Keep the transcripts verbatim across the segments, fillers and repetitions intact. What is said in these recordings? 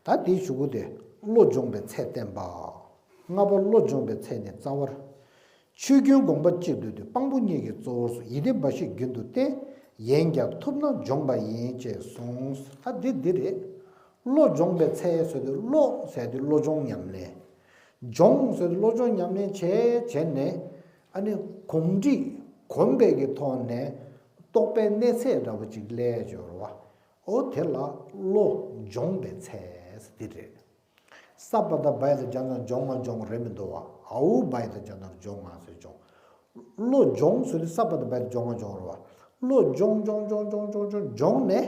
ད་དེའི་གཞུག་གུ་དེ་བློ་སྦྱོང་བའི་ཚད་བསྟན་པ། ལྔ་པ་བློ་སྦྱོང་བའི་ཚད་ནི་རྩ་བར། ཆོས་ཀུན་དགོངས་པ་གཅིག་ཏུ་འདུས། སྤང་བོ་གཉིས་ཀྱི་གཙོ་བོར་གསུངས། ཡིད་བདེ་འབའ་ཞིག་རྒྱུན་དུ་བསྟེན། ཡན་ཀྱང་ཐུབ་ན་སྦྱོང་བ་ཡིན། ཅེས་གསུངས། ད་འདི་འདི་རེད། བློ་སྦྱོང་བའི་ཚད་ཟེར་དུས་བློ་ཟེར་དུས་བློ་སྦྱོང་ཉམས་ལེན། སྦྱོང་ཟེར་དུས་བློ་སྦྱོང་ཉམས་ལེན་བྱས་བྱས་ནས། ཨ་ནི་གོམས་འདྲིས་གོམས་པའི་གི་ཐོག་ནས་རྟོགས་པའི་གནས་ཚད་འདྲ་བོ་ཅིག་སླེབས་ཡོད་རེད་བ། འོ་དེ་ལ་བློ་སྦྱོང་བའི་ཚད་འདི་རེད། ས་པ་ད་བ་ཡ་ད་སྦྱར་ན་སྦྱོང་ང་སྦྱོང་རེད་མི་འདུག་བ། འ་འུ་བ་ཡ་ད་སྦྱར་ན་སྦྱོང་ང་ཟེར་སྦྱོང་། བློ་སྦྱོང་ཟེར་དུས་ས་པ་ད་བ་ཡ་ད་སྦྱོང་ང་སྦྱོང་རེད་བ། བློ་སྦྱོང་སྦྱོང་སྦྱོང་སྦྱོང་སྦྱོང་སྦྱོང་སྦྱོང་ནས།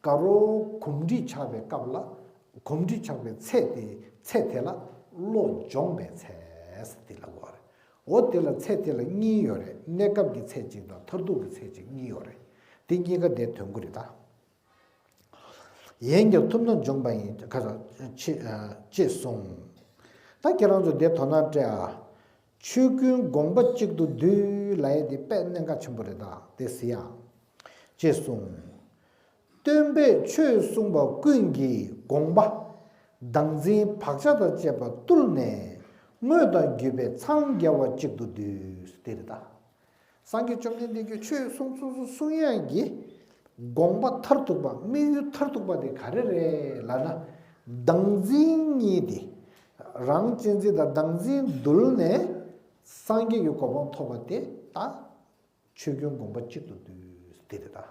དགའ་རོགས་གོམས་འདྲིས་ཆགས་པའི་སྐབས་ལ། གོམས་འདྲིས་ཆགས་པའི་ཚད་དེ་ཚད་དེ་ལ་བློ་སྦྱོང་བའི་ཚད་དེ་ལ་གོ་བ་རེད། འོ་དེ་ལ་ཚད་དེ་ལ་གཉིས་ཡོད་རེད། གནས་སྐབས་ཀྱི་ཚད་གཅིག་དང་མཐར་ཐུག་གི་ཚད་གཅིག་གཉིས་ཡོད་རེད། དེ་གཉིས་ཀ་དེ་དོན་གོ་རེད་ད། ཡན་ཀྱང་ཐུབ་ན་སྦྱོང་བ་ཡིན། ཁ་ས་ཅེས་གསུངས། ད་ཁྱེད་རང་ཚོ་དེ་དོ་སྣང་སྤྲད་ཨ། ཆོས་ཀུན་དགོངས་པ་གཅིག་ཏུ་འདུས་ལབ་ཡས་དེ་དཔེ་གནད་འགག་ཆེན་པོ་རེད་ད། དེ་ཟེར་ཡ། ཅེས་གསུངས། སྟོན་པས་ཆོས་གསུངས་པ་ཀུན་གྱི་དགོངས་པ། བདག་འཛིན་བག་ཆགས་དང་བཅས་པ་བཏུལ་ནས། དངོས་དང་བརྒྱུད་པའི་འཚང་རྒྱ་བ་གཅིག་ཏུ་འདུས། དེ་རེད་ད། སངས་རྒྱས་བཅོམ་ལྡན་འདས་ཀྱིས་ཆོས་གསུངས་གསུངས་གསུངས་གསུང་ཡག་གི་དགོངས་པ་མཐར་ཐུག་པ། དམིགས་ཡུལ་མཐར་ཐུག་པ་དེ་ག་རེ་རེད་ལབ་ན། བདག་འཛིན་གཉིས་དེ། རང་གཅེས་འཛིན་དང་བདག་འཛིན་བཏུལ་ནས་སངས་རྒྱས་ཀྱི་གོ་འཕང་ཐོབ་པ་དེ་ད། ཆོས་ཀུན་དགོངས་པ་གཅིག་ཏུ་འདུས་དེ་རེད་ད།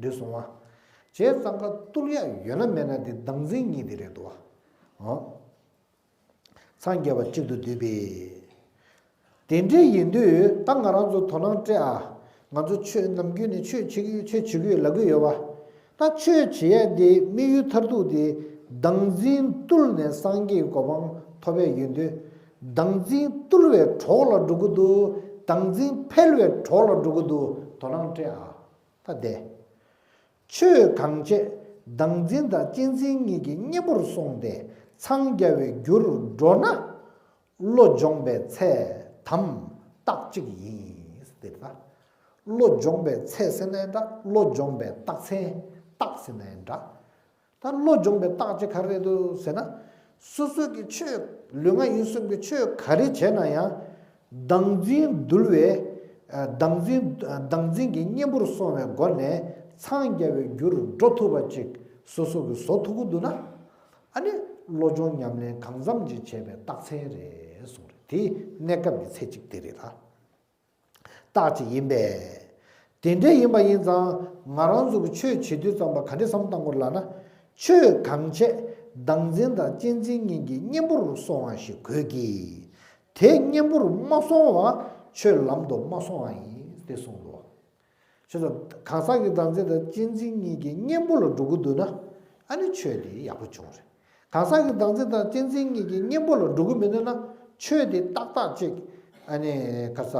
འདུས་སོང་བ། བྱས་ཙང་ཀ་བཏུལ་ཡག་ཡོད་ན་མེད་ན་དེ་བདག་འཛིན་གཉིས་དེ་རེད་འདུག་བ། འོ། འཚང་རྒྱ་བ་གཅིག་ཏུ་འདུས་པས། དེ་འདྲ་ཡིན་དུས་ད་ང་རང་ཚོ་དོ་སྣང་སྤྲད་ཨ། ང་ཚོ་ཆོས་ནམ་རྒྱུན་ནས་ཆོས་བྱེད་ཀྱི་ཡོད། ཆོས་བྱེད་ཀྱི་ཡོད་ལབ་ཀྱི་ཡོད་བ། ད་ཆོས་བྱེད་ཡ་དེ་དམིགས་ཡུལ་མཐར་ཐུག་དེ་བདག་འཛིན་བཏུལ་ནས་སངས་རྒྱས་གོ་འཕང་ཐོབ་ཡ་ཡིན་དུས། བདག་འཛིན་བཏུལ་བའི་གྲོགས་ལ་འགྲོ་གི་འདུག་བདག་འཛིན་འཕེལ་བའི་གྲོགས་ལ་འགྲོ་གི་འདུག་དོ་སྣང་སྤྲད་ཨ། ད་དེ། ཆོས་གང་བྱེད་བདག་འཛིན་དང་གཅེས་འཛིན་གཉིས་ཀྱི་གཉེན་པོར་སོང་སྟེ་འཚང་རྒྱ་བའི་རྒྱུར་འགྲོ་ན། བློ་སྦྱོང་བའི་ཚད་དམ་རྟགས་གཅིག་ཡིན་ཟེར་ད། བློ་སྦྱོང་བའི་ཚད་ཟེར་ན་འདྲ། བློ་སྦྱོང་བའི་རྟགས་མཚན་རྟགས་ཟེར་ན་འདྲ། ད་བློ་སྦྱོང་བའི་རྟགས་ཅིག་ག་རེ་རེད་འདུག་ཟེར་ན། སོ་སོ་གི་ཆོས་ལུས་ངག་ཡིད་གསུམ་གྱི་ཆོས་ག་རེ་བྱས་ན་ཡང་། བདག་འཛིན་འདུལ་བའི། ཨ། བདག་འཛིན་བདག་འཛིན་གྱི་གཉེན་པོར་སོང་བའི་སྒོ་ནས་འཚང་རྒྱ་བའི་རྒྱུར་འགྲོ་ཐུབ་པ་ཅིག་སོ་སོ་གིས་བཟོ་ཐུབ་ཀྱི་འདུག་ན། ཨ་ནི་བློ་སྦྱོང་ཉམས་ལེན་གང་འཚམ་ཅིག་བྱས་པའི་རྟགས་མཚན་རེད་གསུངས་རེད། དེ་གནས་སྐབས་ཀྱི་ཚད་གཅིག་དེ་རེད་ལ། རྟགས་གཅིག་ཡིན་པས། དེ་འདྲ་ཡིན་པ་ཡིན་ཙང་ང་རང་ཚོ་གི་ཆོས་བྱེད་དུས་ཙམ་པ་ག་འདྲ་བསམ་བཏང་དགོས་ལབ་ན། ཆོས་གང་བྱེད་བདག་འཛིན་དང་གཅེས་འཛིན་གཉིས་ཀྱི་གཉེན་པོར་སོང་བ་ཞིག་དགོས་ཀྱི། དེ་གཉེན་པོར་མ་སོང་བ་ཆོས་ལམ་དུ་མ་སོང་བ་ཡིན་ཏེ་གསུངས་འདུག་བྱས་ཙང་གང་ཟག་གི་བདག་འཛིན་དང་གཅེས་འཛིན་གཉིས་ཀྱི་གཉེན་པོ་ལ་འགྲོ་གི་འདུག་ན། ཨ་ནི་ཆོས་དེ་ཡག་པོ་བྱུང་རེད། གང་ཟག་གི་བདག་འཛིན་དང་གཅེས་འཛིན་གཉིས་ཀྱི་གཉེན་པོ་ལ་འགྲོ་གི་མི་འདུག་ན། ཆོས་དེ་ཏག་ཏག་ཅིག་ཨ་ནི་ག་ས།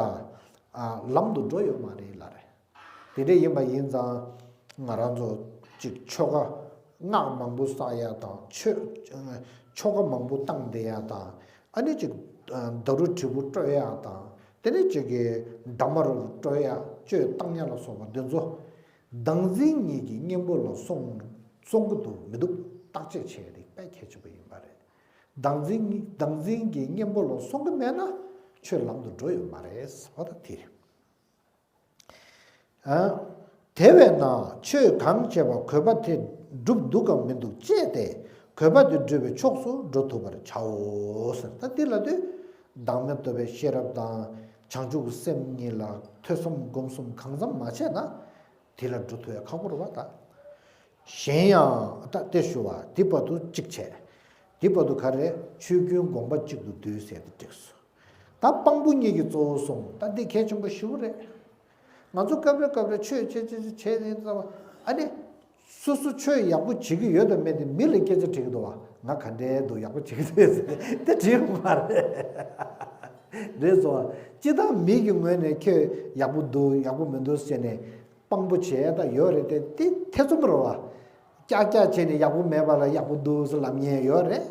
ཨ། ལམ་དུ་འགྲོ་ཡོད་མ་རེད་ལབ་རེད། དེ་འདྲ་ཡིན་པ་ཡིན་ཙང་ང་རང་ཚོ་ཅིག་ཆོ་ག་སྔགས་མང་པོ་བསགས་ཡ་དང་། ཆོས་ཆོ་ག་མང་པོ་བཏང་བསྡད་ཡ་དང་། ཨ་ནི་ཅིག་ཨ། ཌཱ་རུ་དྲིལ་བུ་དཀྲོལ་ཡ་དང་། དེ་ནས་ཅིག་གི་འདབ་མ་རུ་དཀྲོལ་ཡ། གཅོད་བཏང་ཡ་ལ་སོགས་པ་འདི་ཚོ་བདག་འཛིན་གཉིས་ཀྱི་གཉེན་པོ་ལ་སོང་སོང་གི་འདུག་མི་འདུག་བརྟག་དཔྱད་བྱེད་ཡ་དེ་དཔེ་གལ་ཆེན་པོ་ཡིན་པ་རེད། བདག་འཛིན་གཉིས་བདག་འཛིན་གྱི་གཉེན་པོ་ལ་སོང་གི་མེད་ན་ཆོས་ལམ་དུ་འགྲོ་ཡོད་མ་རེད་ཟེར་བ་དང་དེ་རེད། ཨ། དེ་བས་ན་ཆོས་གང་བྱེད་པ་གུས་པ་དེ་སྒྲུབ་འདུག་གམ་མི་འདུག་དཔྱད་དེ། གུས་པ་དེ་སྒྲུབ་པའི་ཕྱོགས་སུ་འགྲོ་ཐུབ་པར་བྱའོ་ཟེར། ད་འདི་ལ་དུས་བདག་མེད་རྟོགས་པའི་ཤེས་རབ་དང་བྱང་ཆུབ་ཀྱི་སེམས་གཉིས་ལ་ཐོས་བསམ་སྒོམ་གསུམ་གང་འཚམ་མ་བྱས་ན། དེ་ལ་འགྲོ་ཐུབ་ཡ་ཁག་པོ་རེད་བ་ད། གཞན་ཡང་ད་དེ་ཞུ་བ་འདི་བར་དུ་གཅིག་བྱས། འདི་བར་དུ་ག་རེ། ཆོས་ཀུན་དགོངས་པ་གཅིག་ཏུ་འདུས་ཟེར་ཏེ་བསྒྲིགས་སོ། ད་སྤང་བོ་གཉིས་ཀྱི་གཙོ་བོ་གསུངས། ད་འདི་གལ་ཆེན་པོ་ཞེ་པོ་རེད། ང་ཚོ་སྐབས་རེ་སྐབས་རེ་ཆོས་བྱེད་བྱེད་བྱེད་བྱེད་ཡིན་ཙང་། ཨ་ནི། སོ་སོ་ཆོས་ཡག་པོ་བྱེད་ཀྱི་ཡོད་དམ་མེད་དེ་མི་ལ་སྐད་ཆ་དྲིས་ཀྱི་འདུག་བ། ང་ག་འདྲའི་འདུག་ཡག་པོ་བྱེད་ཀྱི་འདུག་ཟེར་ཏེ་དྲིས་ཡོང་བ་རེད། རེད་སོ། སྤྱིར་བཏང་མི་གི་ངོས་ནས་ཁྱོད་ཡག་པོ་འདུག་ཡག་པོ་མི་འདུག་ཟེར་ནས། དཔང་པོ་བྱས་ད་ཡོད་རེད་དེ། དེ་ཐེ་ཚོམ་རེད་བ། ཀྱག་ཀྱག་བྱས་ནས་ཡག་པོ་མེད་པ་ལ་ཡག་པོ་འདུག་ཟེར་ལབ་མཁན་ཡོད་རེད།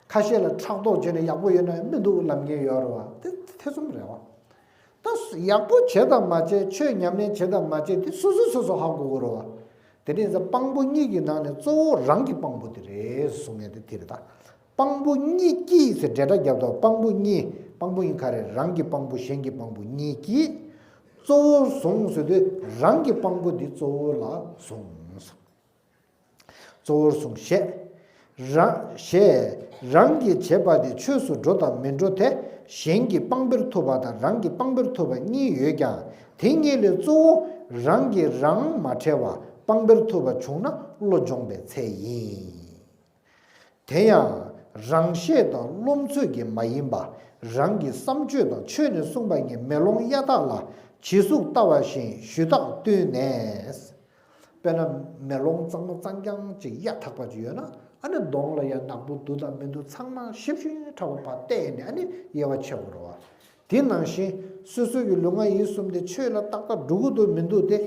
ཁ་ཤས་ལ་ཕྲག་དོག་བྱས་ནས་ཡག་པོ་ཡོད་ན་མི་འདུག་ལབ་མཁན་ཡོད་རེད་བ། དེ་ཐེ་ཚོམ་རེད་བ། ད་ཡག་པོ་བྱས་དང་མ་བྱས། ཆོས་ཉམས་ལེན་བྱས་དང་མ་བྱས་དེ་སོ་སོ་སོ་སོ་ཧ་གོ་གི་རེད་བ། དེ་ནས་ས་དཔང་པོ་གཉིས་ཀྱི་ནང་ནས་གཙོ་བོ་རང་གི་དཔང་པོ་དེ་རེད་གསུང་ངེས་དེ་དེ་རེད་ད། དཔང་པོ་གཉིས་ཀྱིས་ཟེར་འབྲེལ་སྒྲ་བརྒྱབ་དོ། དཔང་པོ་གཉིས། དཔང་པོ་གཉིས་ག་རེ། རང་གི་དཔང་པོ་གཞན་གྱི་དཔང་པོ་གཉིས་ཀྱིས་གཙོ་བོར་བཟུང་ཟེར་དུས་རང་གི་དཔང་པོ་འདི་གཙོ་བོ་ལ་བཟུང་། གཙོ་བོར་བཟུང་ཞེས། རང་ཞེས་རང་གིས་བྱས་པ་དེ་ཆོས་སུ་འགྲོ་དང་མི་འགྲོ་དེ་གཞན་གྱི་དཔང་པོར་ཐུབ་པ་དང་རང་གི་དཔང་པོར་ཐུབ་པ་གཉིས་ཡོད་ཀྱང་དེ་གཉིས་ལས་གཙོ་བོ་རང་གིས་རང་མ་ཁྲེལ་བ་དཔང་པོར་ཐུབ་པ་བྱུང་ན་བློ་སྦྱོང་བའི་ཚད་ཡིན། དེ་ཡང་རང་ཤེས་དང་རློམ་ཚོད་ཀྱིས་མ་ཡིན་པ་རང་གི་བསམ་སྤྱོད་དང་ཆོས་ནས་གསུངས་པ་གཉིས་མེ་ལོང་གཡའ་དག་ལ་ཇི་གཟུགས་ལྟ་བ་བཞིན་ཞུ་དག་བཏུས་ནས། དཔེར་ན་མེ་ལོང་གཙང་མ་གཙང་རྐྱང་ཅིག་གཡའ་དག་པ་ཅིག་ཡོད་ན་ཨ་ནི་གདོང་ལ་ཡང་ནག་པོ་འདུག་དང་མི་འདུག་ཚང་མ་ཞིབ་ཞིབ་ཕྲ་བ་ཕར་བལྟས་ནས་ཨ་ནི་དབྱེ་བ་ཕྱེ་དགོས་རེད་བ། དེ་ནང་བཞིན་སོ་སོ་གི་ལུས་ངག་ཡིད་གསུམ་དེ་ཆོས་ལ་ཏག་ཏག་འགྲོ་གི་འདུག་མི་འདུག་དེ།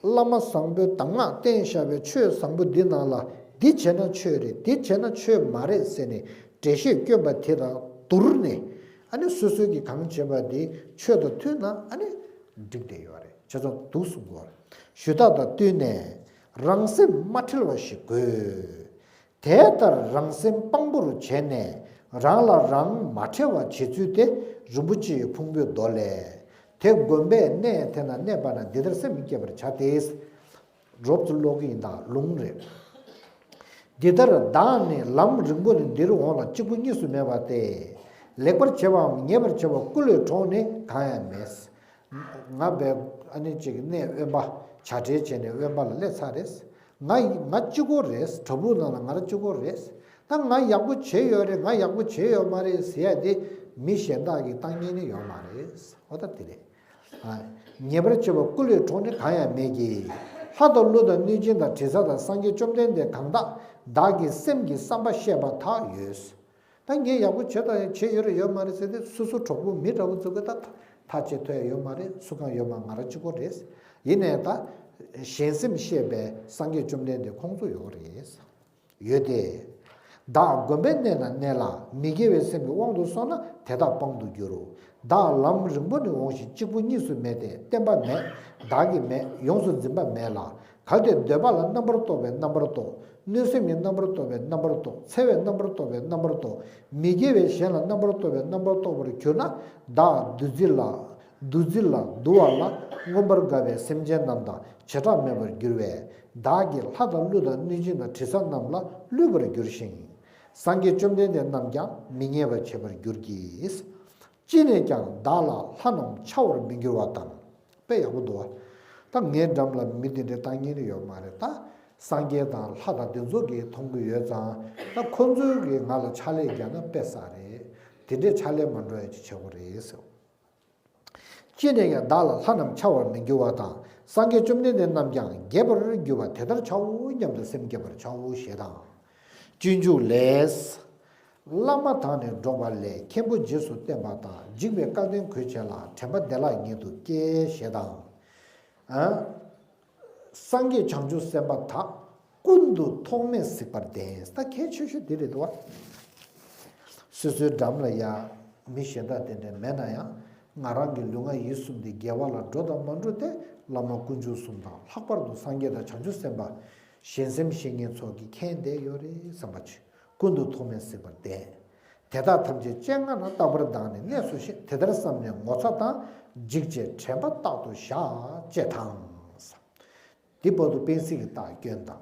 བླ་མ་བཟང་པོའི་གདམས་ངག་བསྟན་བཞག་པའི་ཆོས་བཟང་པོ་འདི་ནང་ལ་འདི་བྱས་ན་ཆོས་རེད་འདི་བྱས་ན་ཆོས་མ་རེད་ཟེར་ནས་འགྲེལ་བཤད་བསྐྱོན་པ་དེ་དང་བསྡུར་ནས་ཨ་ནི་སོ་སོ་གིས་གང་བྱས་པ་དེ་ཆོས་དང་མཐུན་ན་ཨ་ནི་འགྲིག་བསྡད་ཡོད་རེད། བྱས་ཙང་འདུག་གསུང་དགོས་རེད། ཞུ་དག་དང་བསྟུན་ནས་རང་སེམས་མ་ཁྲེལ་བ་ཞིག་དགོས། དེ་ལྟར་རང་སེམས་དཔང་པོར་བྱས་ནས་རང་ལ་རང་མ་ཁྲེལ་བ་བྱེད་ཚུལ་དེ་རིན་པོ་ཆེའི་ཕུང་པོའི་མདོ་ལས། དེ་བསྒོམས་པས་གནས་དེ་ན་གནས་པ་ན་འདི་ལྟར་སེམས་བསྐྱེད་པར་བྱ་སྟེ། རོབ་ཙམ་ཀློག་གི་ཡིན་ད་ལུང་རེད། འདི་ལྟར་བདག་ནི་ལམ་རིང་པོ་ནི་འདིར་འོང་ལ་གཅིག་པུ་གཉིས་སུ་མེད་པ་སྟེ། ལེགས་པར་བྱེད་པའམ་ཉེས་པར་བྱེད་པ་ཀུན་ལས་གྲོངས་ནས་གང་ཡང་མེད། ང་བས་ཨ་ནི་ཅིག་གནས་དབེན་པ་བྱ་བྲལ་བྱས་ནས་དབེན་པ་ལ་སླེབས་ཚར་རེད། ང་ང་གཅིག་པོ་རེད། བྲག་ཕུག་ནང་ལ་ང་རང་གཅིག་པོ་རེད། ད་ང་ཡག་པོ་བྱས་ཡོད་རེད། ང་ཡག་པོ་བྱས་ཡོད་མ་རེད་ཟེར་ཡ་དེ་མི་གཞན་དག་གིས་བཏང་ཉན་ནི་ཡོད་མ་རེད། འོ་ད་དེ་རེད། ཉེས་པར་བྱེད་པ་ཀུན་ལས་གྲོངས་ནས་གང་ཡང་མེད་ཀྱི། ལྷ་དང་ཀླུ་དང་གནོད་སྦྱིན་དང་དྲི་ཟ་དང་སངས་རྒྱས་བཅོམ་ལྡན་འདས་གང་དག་བདག་གི་སེམས་ཀྱི་བསམ་པ་ཤེས་པ་དག་ཡོད། ད་ངས་ཡག་པོ་བྱས་དང་བྱས་ཡོད་རེད་ཡོད་མ་རེད་ཟེར་ཏེ་སོ་སོ་གྲོགས་པོ་མི་འདྲ་བོ་ཚོ་གི་ད་ཐག་བཅད་ཐུབ་ཡ་ཡོད་མ་རེད། སུ་གང་ཡོད་མ་ང་རང་གཅིག་པོ་རེད། ཡིན་ནའི་ད་གཞན་སེམས་ཤེས་པའི་སངས་རྒྱས་བཅོམ་ལྡན་འདས་ཁོང་ཚོ་ཡོད་རེད། ཡོད་དེ། བདག་བསྒོམས་པས་གནས་ན་གནས་ལ་མི་དགེ་བའི་སེམས་ཀྱི་དབང་དུ་སོང་ན་དེ་དག་དཔང་དུ་འགྱུར་རོ། བདག་ལམ་རིང་པོ་ནས་འོངས་ཤིང་གཅིག་པུ་གཉིས་སུ་མེད་དེ་བརྟན་པ་མེད། བདག་གི་མེད་ཡོངས་སུ་འཛིན་པ་མེད་ལ། གལ་ཏེ་འདོད་པ་ལ་རྣམ་པར་རྟོག་པས་རྣམ་པར་རྟོག་གནོད་སེམས་ཀྱི་རྣམ་པར་རྟོག་པས་རྣམ་པར་རྟོག་འཚེ་བའི་རྣམ་པར་རྟོག་པས་རྣམ་པར་རྟོག་མི་དགེ་བའི་གཞན་ལ་རྣམ་པར་རྟོག་པས་རྣམ་པར་རྟོག་པར་གྱུར་ན་བདག་འདུ་འཛི་ལ། འདུ་འཛི་ལ་འདུ་བ་ལ་མངོན་པར་དགའ་བའི་སེམས་ཅན་རྣམས་དང་བྱེ་བྲག་མེད་པར་འགྱུར་བས་བདག་གིས་ལྷ་དང་ཀླུ་དང་གནོད་སྦྱིན་དང་དྲི་ཟ་རྣམས་ལ་བསླུས་པར་འགྱུར་ཞིང་། སངས་རྒྱས་བཅོམ་ལྡན་འདས་རྣམས་ཀྱང་མི་མཉེས་པར་བྱེད་པར་འགྱུར་གྱི། ཅི་ནས་ཀྱང་བདག་ལ་ལྷ་རྣམས་འཕྱ་བར་མི་འགྱུར་བ་དང་། དཔེ་ཡག་པོ་འདུག་བ། ད་ངའི་འགྲམ་ལ་མི་དེ་འདྲའི་བཏང་ཉན་ནི་ཡོད་མ་རེད་ད། སངས་རྒྱས་དང་ལྷ་དང་དེ་ཚོ་གིས་མཐོང་གི་ཡོད་ཙང་ད་ཁོ་ཚོའི་གིས་ང་ལ་ཕྱག་ལས་རྒྱག་ན་དཔེ་བསགས་རེད། དེ་འདྲའི་ཕྱག་ལས་མ་འགྲོ་ཡ་ཅིག་བྱེད་དགོས་རེད་ཟེར། ཅི་ནས་ཀྱང་བདག་ལ་ལྷ་རྣམས་འཕྱ་བར་མི་འགྱུར་བ་དང་སངས་རྒྱས་བཅོམ་ལྡན་འདས་རྣམས་ཀྱང་རྒྱས་པར་འགྱུར་བ་དེ་ལྟར་འཕྱའོ་སྙམ་དུ་སེམས་བསྐྱེད་པར་འཕྱའོ་ཞེས་དང་། སྤྱོད་འཇུག་ལས། བླ་མ་དང་ནི་འགྲོགས་པ་ལས་མཁན་པོ་རྗེས་སུ་བསྟན་པ་དང་འཇིགས་པའི་བཀའ་བསྟན་གུས་བྱས་ལ་དྲན་པ་བདེ་བླག་ཉིད་དུ་སྐྱེ་ཞེས་དང་། ཨ། སངས་རྒྱས་བྱང་ཆུབ་སེམས་དཔའ་དག་ཀུན་ཏུ་ཐོགས་མེད་གཟིགས་པར་ལྡན། ད་གལ་ཆེ་ཤོས་འདི་རེད་འདུག་བ། སོ་སོའི་འགྲམ་ལ་ཡ་མི་གཞན་དག་དེ་འདྲ་མེད་ན་ཡང་ང་རང་གི་ལུས་ངག་ཡིད་གསུམ་དེ་དགེ་བ་ལ་འགྲོ་དང་མ་འགྲོ་དེ་བླ་མ་དཀོན་མཆོག་གསུམ་དང་ལྷག་པར་དུ་སངས་རྒྱས་དང་བྱང་ཆུབ་སེམས་དཔའ་གཞན་སེམས་ཤེས་མཁན་ཚོ་གིས་མཁྱེན་བསྡད་ཡོད་རེད་བསམ་པ་ཅིག་ཀུན་ཏུ་ཐོགས་མེད་གཟིགས་པར་ལྡན། དེ་དག་ཐམས་ཅད་སྤྱན་སྔ་ན་རྟག་པར་ལྡང་ནས་གནས་སོ་ཞེས་དེ་ལྟར་བསམས་ནས་ངོ་ཚ་དང་འཇིགས་བཅས་དྲན་པ་རྟག་ཏུ་བཞག་ཅེས་དང་། འདི་བར་དུ་དཔེ་གཟིགས་ཀྱི་རྟགས་སྐྱོན་དང་།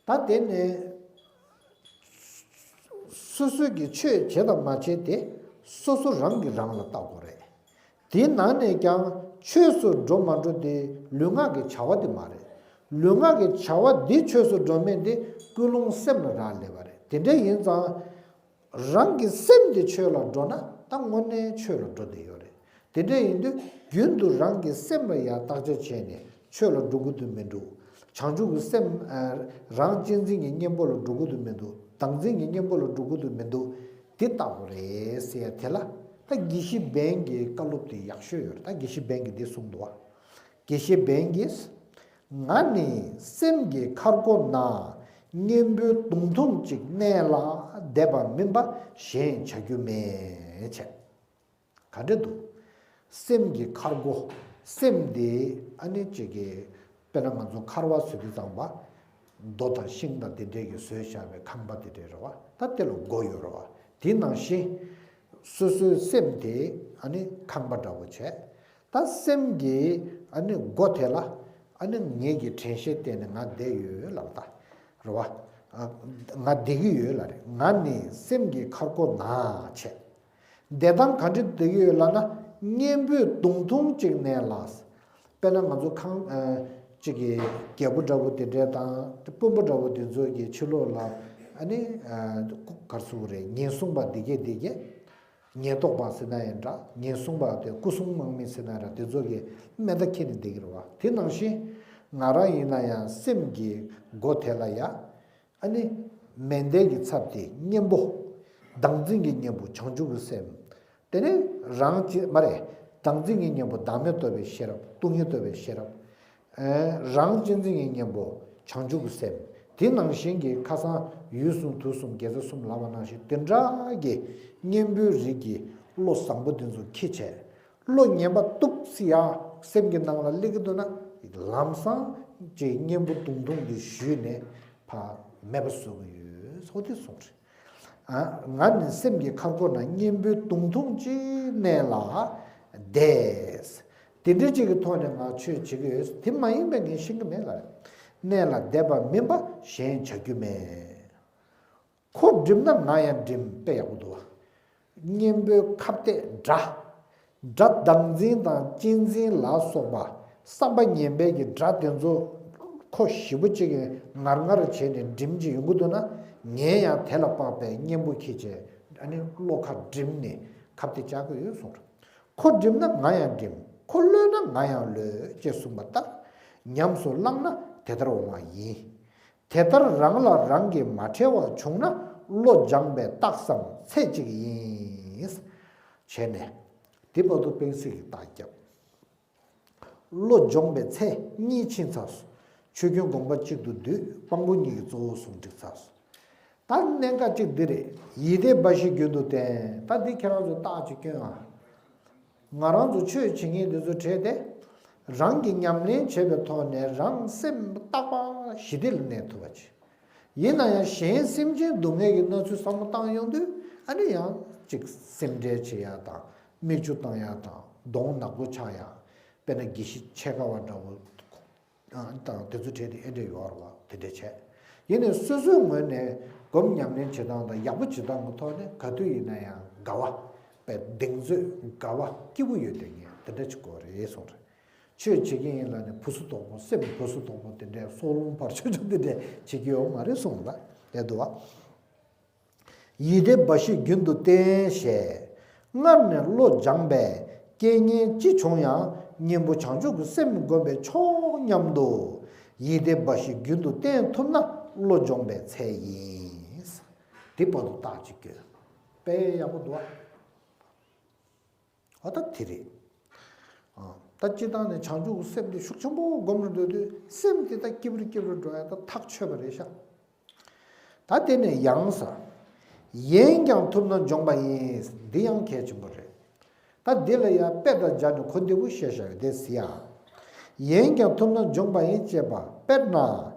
ད་དེ་ནས་སོ་སོ་གི་ཆོས་བྱེད་དང་མ་བྱེད་དེ་སོ་སོ་རང་གིས་རང་ལ་བལྟ་དགོས་རེད། དེའི་ནང་ནས་ཀྱང་ཆོས་སུ་འགྲོ་མ་འགྲོ་དེ་ལུས་ངག་གི་བྱ་བ་དེ་མ་རེད། ལུས་ངག་གི་བྱ་བ་འདི་ཆོས་སུ་འགྲོ་མིན་དེ་ཀུན་སློང་སེམས་ལ་རག་ལས་པ་རེད། དེ་འདྲ་ཡིན་ཙང་རང་གི་སེམས་དེ་ཆོས་ལ་འགྲོ་ན་ད་དངོས་གནས་ཆོས་ལ་འགྲོ་བསྡད་ཡོད་རེད། དེ་འདྲ་ཡིན་དུས་རྒྱུན་དུ་རང་གི་སེམས་ལ་ཡང་བརྟག་དཔྱད་བྱས་ནས་ཆོས་ལ་འགྲོ་གི་འདུག་མི་འདུག་བྱང་ཆུབ་ཀྱི་སེམས་རང་གཅེས་འཛིན་གྱི་གཉེན་པོ་ལ་འགྲོ་གི་འདུག་མི་འདུག་བདག་འཛིན་གྱི་གཉེན་པོ་ལ་འགྲོ་གི་འདུག་མི་འདུག་དེ་བལྟ་དགོས་རེད་ཟེར་ཡ་དེ་ལ་ད་དགེ་བཤེས་འབེན་གྱི་བཀའ་སློབ་དེ་ཡག་ཤོས་ཡོད་རེད། ད་དགེ་བཤེས་འབེན་གྱིས་འདི་གསུངས་འདུག་བ། དགེ་བཤེས་འབེན་གྱིས། ང་ནི་སེམས་ཀྱི་མཁར་སྒོ་ན་གཉེན་པོའི་མདུང་ཐུང་གཅིག་མནན་ལ་བསྡད་པ་མིན་པ་གཞན་བྱ་རྒྱུ་མེད་བྱས། ག་འདྲ་འདུག་སེམས་ཀྱི་མཁར་སྒོ། སེམས་དེ་ཨ་ནི་ཅིག་གི་ དཔེར་ན་ང་ཚོ་མཁར་བ་བཟོ་དུས་ཙམ་པ། རྡོ་དང་ཤིང་དང་དེ་འདྲས་ཀྱིས་བཟོས་བཞག་པའི་ཁང་པ་དེ་འདྲས་རེད་བ། ད་དེ་ལ་སྒོ་ཡོད་རེད་བ། དེ་ནང་བཞིན་སོ་སོའི་སེམས་དེ་ཨ་ནི་ཁང་པ་འདྲ་བོ་བྱས། ད་སེམས་ཀྱི་ཨ་ནི་སྒོ་དེ་ལ་ཨ་ནི་ངེད་ཀྱི་དྲན་ཤེས་བསྟན་ནས་ང་བསྡད་ཡོད་ལབ། ད་རེད་བ། ང་བསྡད་ཀྱི་ཡོད་ལབ་རེད། ང་ནི་སེམས་ཀྱི་མཁར་སྒོ་ན་བྱས། བསྡད་སྟངས་ག་འདྲ་བསྡད་ཀྱི་ཡོད་ལབ་ན། གཉེན་པོས་མདུང་ཐུང་གཅིག་མནན་ལ། དཔེར་ན་ང་ཚོ་ཁང་ཨ་གཅིག་གི་རྒྱལ་པོ་འདྲ་བོ་དེ་འདྲས་དང་དཔོན་པོ་འདྲ་བོ་དེ་ཚོ་གི་ཕྱི་ལོགས་ལ་ཨ་ནི་ཨ་ག་རེ་ཟེར་དགོས་རེད། ཉེན་སྲུང་པ་འདི་གས་འདི་གས། ཉེན་རྟོག་པ་ཟེར་ན་ཡང་འདྲ། ཉེན་སྲུང་པ་དེ་སྐུ་སྲུང་དམག་མི་ཟེར་ན་འདྲ། དེ་ཚོ་གི་མེ་མདའ་འཁྱེར་ནས་བསྡད་ཀྱི་རེད་བ། དེ་ནང་བཞིན་ང་རང་ཡིན་ན་ཡང་སེམས་ཀྱི་སྒོ་དེ་ལ་ཡ། ཨ་ནི་མེ་མདའི་གི་ཚབ་དེ་གཉེན་པོ། བདག་འཛིན་གྱི་གཉེན་པོ་བྱང་ཆུབ་ཀྱི་སེམས། དེ་ནས་རང་གཅེས་མ་རེད། བདག་འཛིན་གྱི་གཉེན་པོ་བདག་མེད་རྟོགས་པའི་ཤེས་རབ། སྟོང་ཉིད་རྟོགས་པའི་ཤེས་རབ། ཨེ། རང་གཅེས་འཛིན་གྱི་གཉེན་པོ་བྱང་ཆུབ་ཀྱི་སེམས། དེ་ནང་བཞིན་གྱི་ཁ་སང་ཡུལ་གསུམ་དུས་གསུམ་དགེ་རྩ་གསུམ་ལབ་པ་ནང་བཞིན་དེ་འདྲ་གི་གཉེན་པོའི་རིགས་ཀྱི་བློ་བཟང་པོ་དེ་ཚོ་འཁྱེར་བྱས། བློ་ངན་པ་ཏོག་ཙམ་ཡ་སེམས་ཀྱི་ནང་ལ་སླེབས་ཀྱི་འདུག་ན། ལམ་སང་ཅིག་གཉེན་པོ་མདུང་ཐུང་གིས་གཞུས་ནས་ཕར་མེད་པ་བཟོ་གི་ཡོད་ཟེར་དེ་གསུངས་རེད། ཨ། ང་ནི་སེམས་ཀྱི་མཁར་སྒོ་ན། གཉེན་པོས་མདུང་ཐུང་གཅིག་མནན་ལ་བསྡད། དེ་འདྲ་ཅིག་གི་ཐོག་ནས་ང་ཆོས་བྱེད་ཀྱི་ཡོད། དེ་མ་ཡིན་པས་ངས་ཤེས་ཀྱི་མེད་ལ། མནན་ལ་བསྡད་པ་མིན་པ་གཞན་བྱ་རྒྱུ་མེད། ཁོ་བསྒྲིམས་ན་ང་ཡང་བསྒྲིམས། དཔེ་ཡག་པོ་འདུག་བ། གཉེན་པོའི་ཁ་གཏད་དགྲ། དགྲ་བདག་འཛིན་དང་གཅེས་འཛིན་ལ་སོགས་པ་བསམ་པ་ངན་པའི་གི་དགྲ་དེ་ཚོ་ཁོ་ཞེ་པོ་ཅིག་གིས་ངར་ངར་བྱས་ནས་བསྒྲིམས་ཀྱི་ཡོང་གི་འདུག་ན། ངས་ཡང་དེ་ལ་དཔག་པའི་གཉེན་པོ་འཁྱེར་བྱས། ཨ་ནི་བློ་ཁ་བསྒྲིམས་ནས་ཁ་གཏད་བཅག་གི་ཡོད་གསུངས། ཁོ་བསྒྲིམས་ན་ང་ཡང་བསྒྲིམས། ཁོ་གློད་ན་ང་ཡང་གློད་ཅེས་གསུངས་པ་ལྟར། ཉམས་སུ་བླངས་ན་དེ་ལྟར་འོང་བ་ཡིན། དེ་ལྟར་རང་ལ་རང་གིས་མ་ཁྲེལ་བ་བྱུང་ན། བློ་སྦྱངས་པའི་རྟགས་སམ་ཚད་གཅིག་ཡིན། བྱས་ནས་འདི་བར་དུ་སྤེལ་གསལ་གྱི་རྟགས་བརྒྱབ། བློ་སྦྱོང་བའི་ཚད་གཉིས་ཕྱིན་ཚར་སོང་། ཆོས་ཀུན་དགོངས་པ་གཅིག་ཏུ་བསྡུས། དཔང་པོ་གཉིས་ཀྱིས་གཙོ་བོ་གསུམ་བསྒྲིགས་ཚར་སོང་། ད་གནད་འགག་གཅིག་འདི་རེད། ཡིད་བདེ་འབའ་ཞིག་རྒྱུན་དུ་བསྟེན། ད་འདི་ཁྱེད་རང་ཚོ་རྟགས་ཅིག་སྐྱོན་ཨ། ང་རང་ཚོ་ཆོས་བྱེད་མཁན་འདི་ཚོ་གྲས་དེ། རང་གིས་ཉམས་ལེན་བྱེད་པའི་ཐོག་ནས་རང་སེམས་རྟག་པར་ཞི་བདེ་ལ་གནས་ཐུབ་པ་བྱེད། ཡིན་ན་ཡང་གཞན་སེམས་ཅན་སྡུག་བསྔལ་གྱི་སྣང་ཚུལ་བསམ་བློ་བཏང་ཡོང་དུས། ཨ་ནི་ཡང་ཅིག་སེམས་ཁྲལ་བྱེད་ཡ་དང་། མིག་ཆུ་བཏང་ཡ་དང་། གདོང་ནག་པོ་ཆགས་ཡ། དཔེར་ན་དགེ་བཤེས་འཆད་ཁ་བ་འདྲ་བོ་དང་། དེ་ཚོ་གྲས་དེ་ཨེ་འདྲ་ཡོད་རེད་བ། དེ་འདྲ་བྱས། ཡིན་ནའི་སོ་སོའི་ངོས་ནས་སྒོམ་ཉམས་ལེན་བྱེད་སྟངས་དང་ཡག་པོ་བྱེད་སྟངས་ཀྱི་ཐོག་ནས་ག་དུས་ཡིན་ན་ཡང་དགའ་བ། པའི་གདེང་ཚོད་དགའ་བ་སྐྱིད་པོ་ཡོད་དེ། ངས་དེ་འདྲ་བྱེད་དགོས་རེད་གསུངས་རེད། ཆོས་བྱེད་མཁན་ཡིན་ལབ་ནས་བུ་སུ་དོག་པོ། སེམས་བུ་སུ་དོག་པོ་དེ་འདྲས། སྲོག་རླུང་བར་ཆད་ཆོག་དེ་འདྲས་བྱེད་ཀྱི་ཡོད་མ་རེད་གསུངས་ལ་བསྡད་འདུག་བ། ཡིད་བདེ་འབའ་ཞིག་རྒྱུན་དུ་བསྟེན་ཞེས། སྔར་ནས་བློ་སྦྱངས་པས་རྐྱེན་ངན་ཅི་བྱུང་ཡང་། གཉེན་པོ་བྱང་ཆུབ་ཀྱི་སེམས་བསྒོམས་པས་ཆོག་སྙམ་དུ། ཡིད་བདེ་འབའ་ཞིག་རྒྱུན་དུ་བསྟེན་ཐུབ་ན། བློ་སྦྱོང་བའི་ཚད་ཡིན། དེ་བར་དུ་རྟགས་ཅིག་སྐྱོན། དཔེ་ཡག་པོ་འདུག་བ། འོ་ད་དེ་རེད། ཨ། ད་སྤྱིར་བཏང་ནས་བྱང་ཆུབ་ཀྱི་སེམས་དེ་ཤུགས་ཆེན་པོ་སྒོམ་རུ་འགྲོ་དུས་སེམས་དེ་ད་སྐྱིད་པོ་སྐྱིད་པོ་འགྲོ་ཡ་ད་ཐག་ཆོད་པ་རེད་ཤག་ད་དེ་ནས་ཡང་ས། ཡིན་ཀྱང་ཐུབ་ན་སྦྱོང་བ་ཡིན། འདི་ཡང་གལ་ཆེན་པོ་རེད། ད་འདི་ལ་ཡང་དཔེ་དང་སྦྱར་ནས་གོ་བདེ་པོ་བཤད་བཞག་ཡོད་དེ་ཟེར་ཡ། ཡིན་ཀྱང་ཐུབ་ན་སྦྱོང་བ་ཡིན་ཅེས་པ། དཔེར་ན།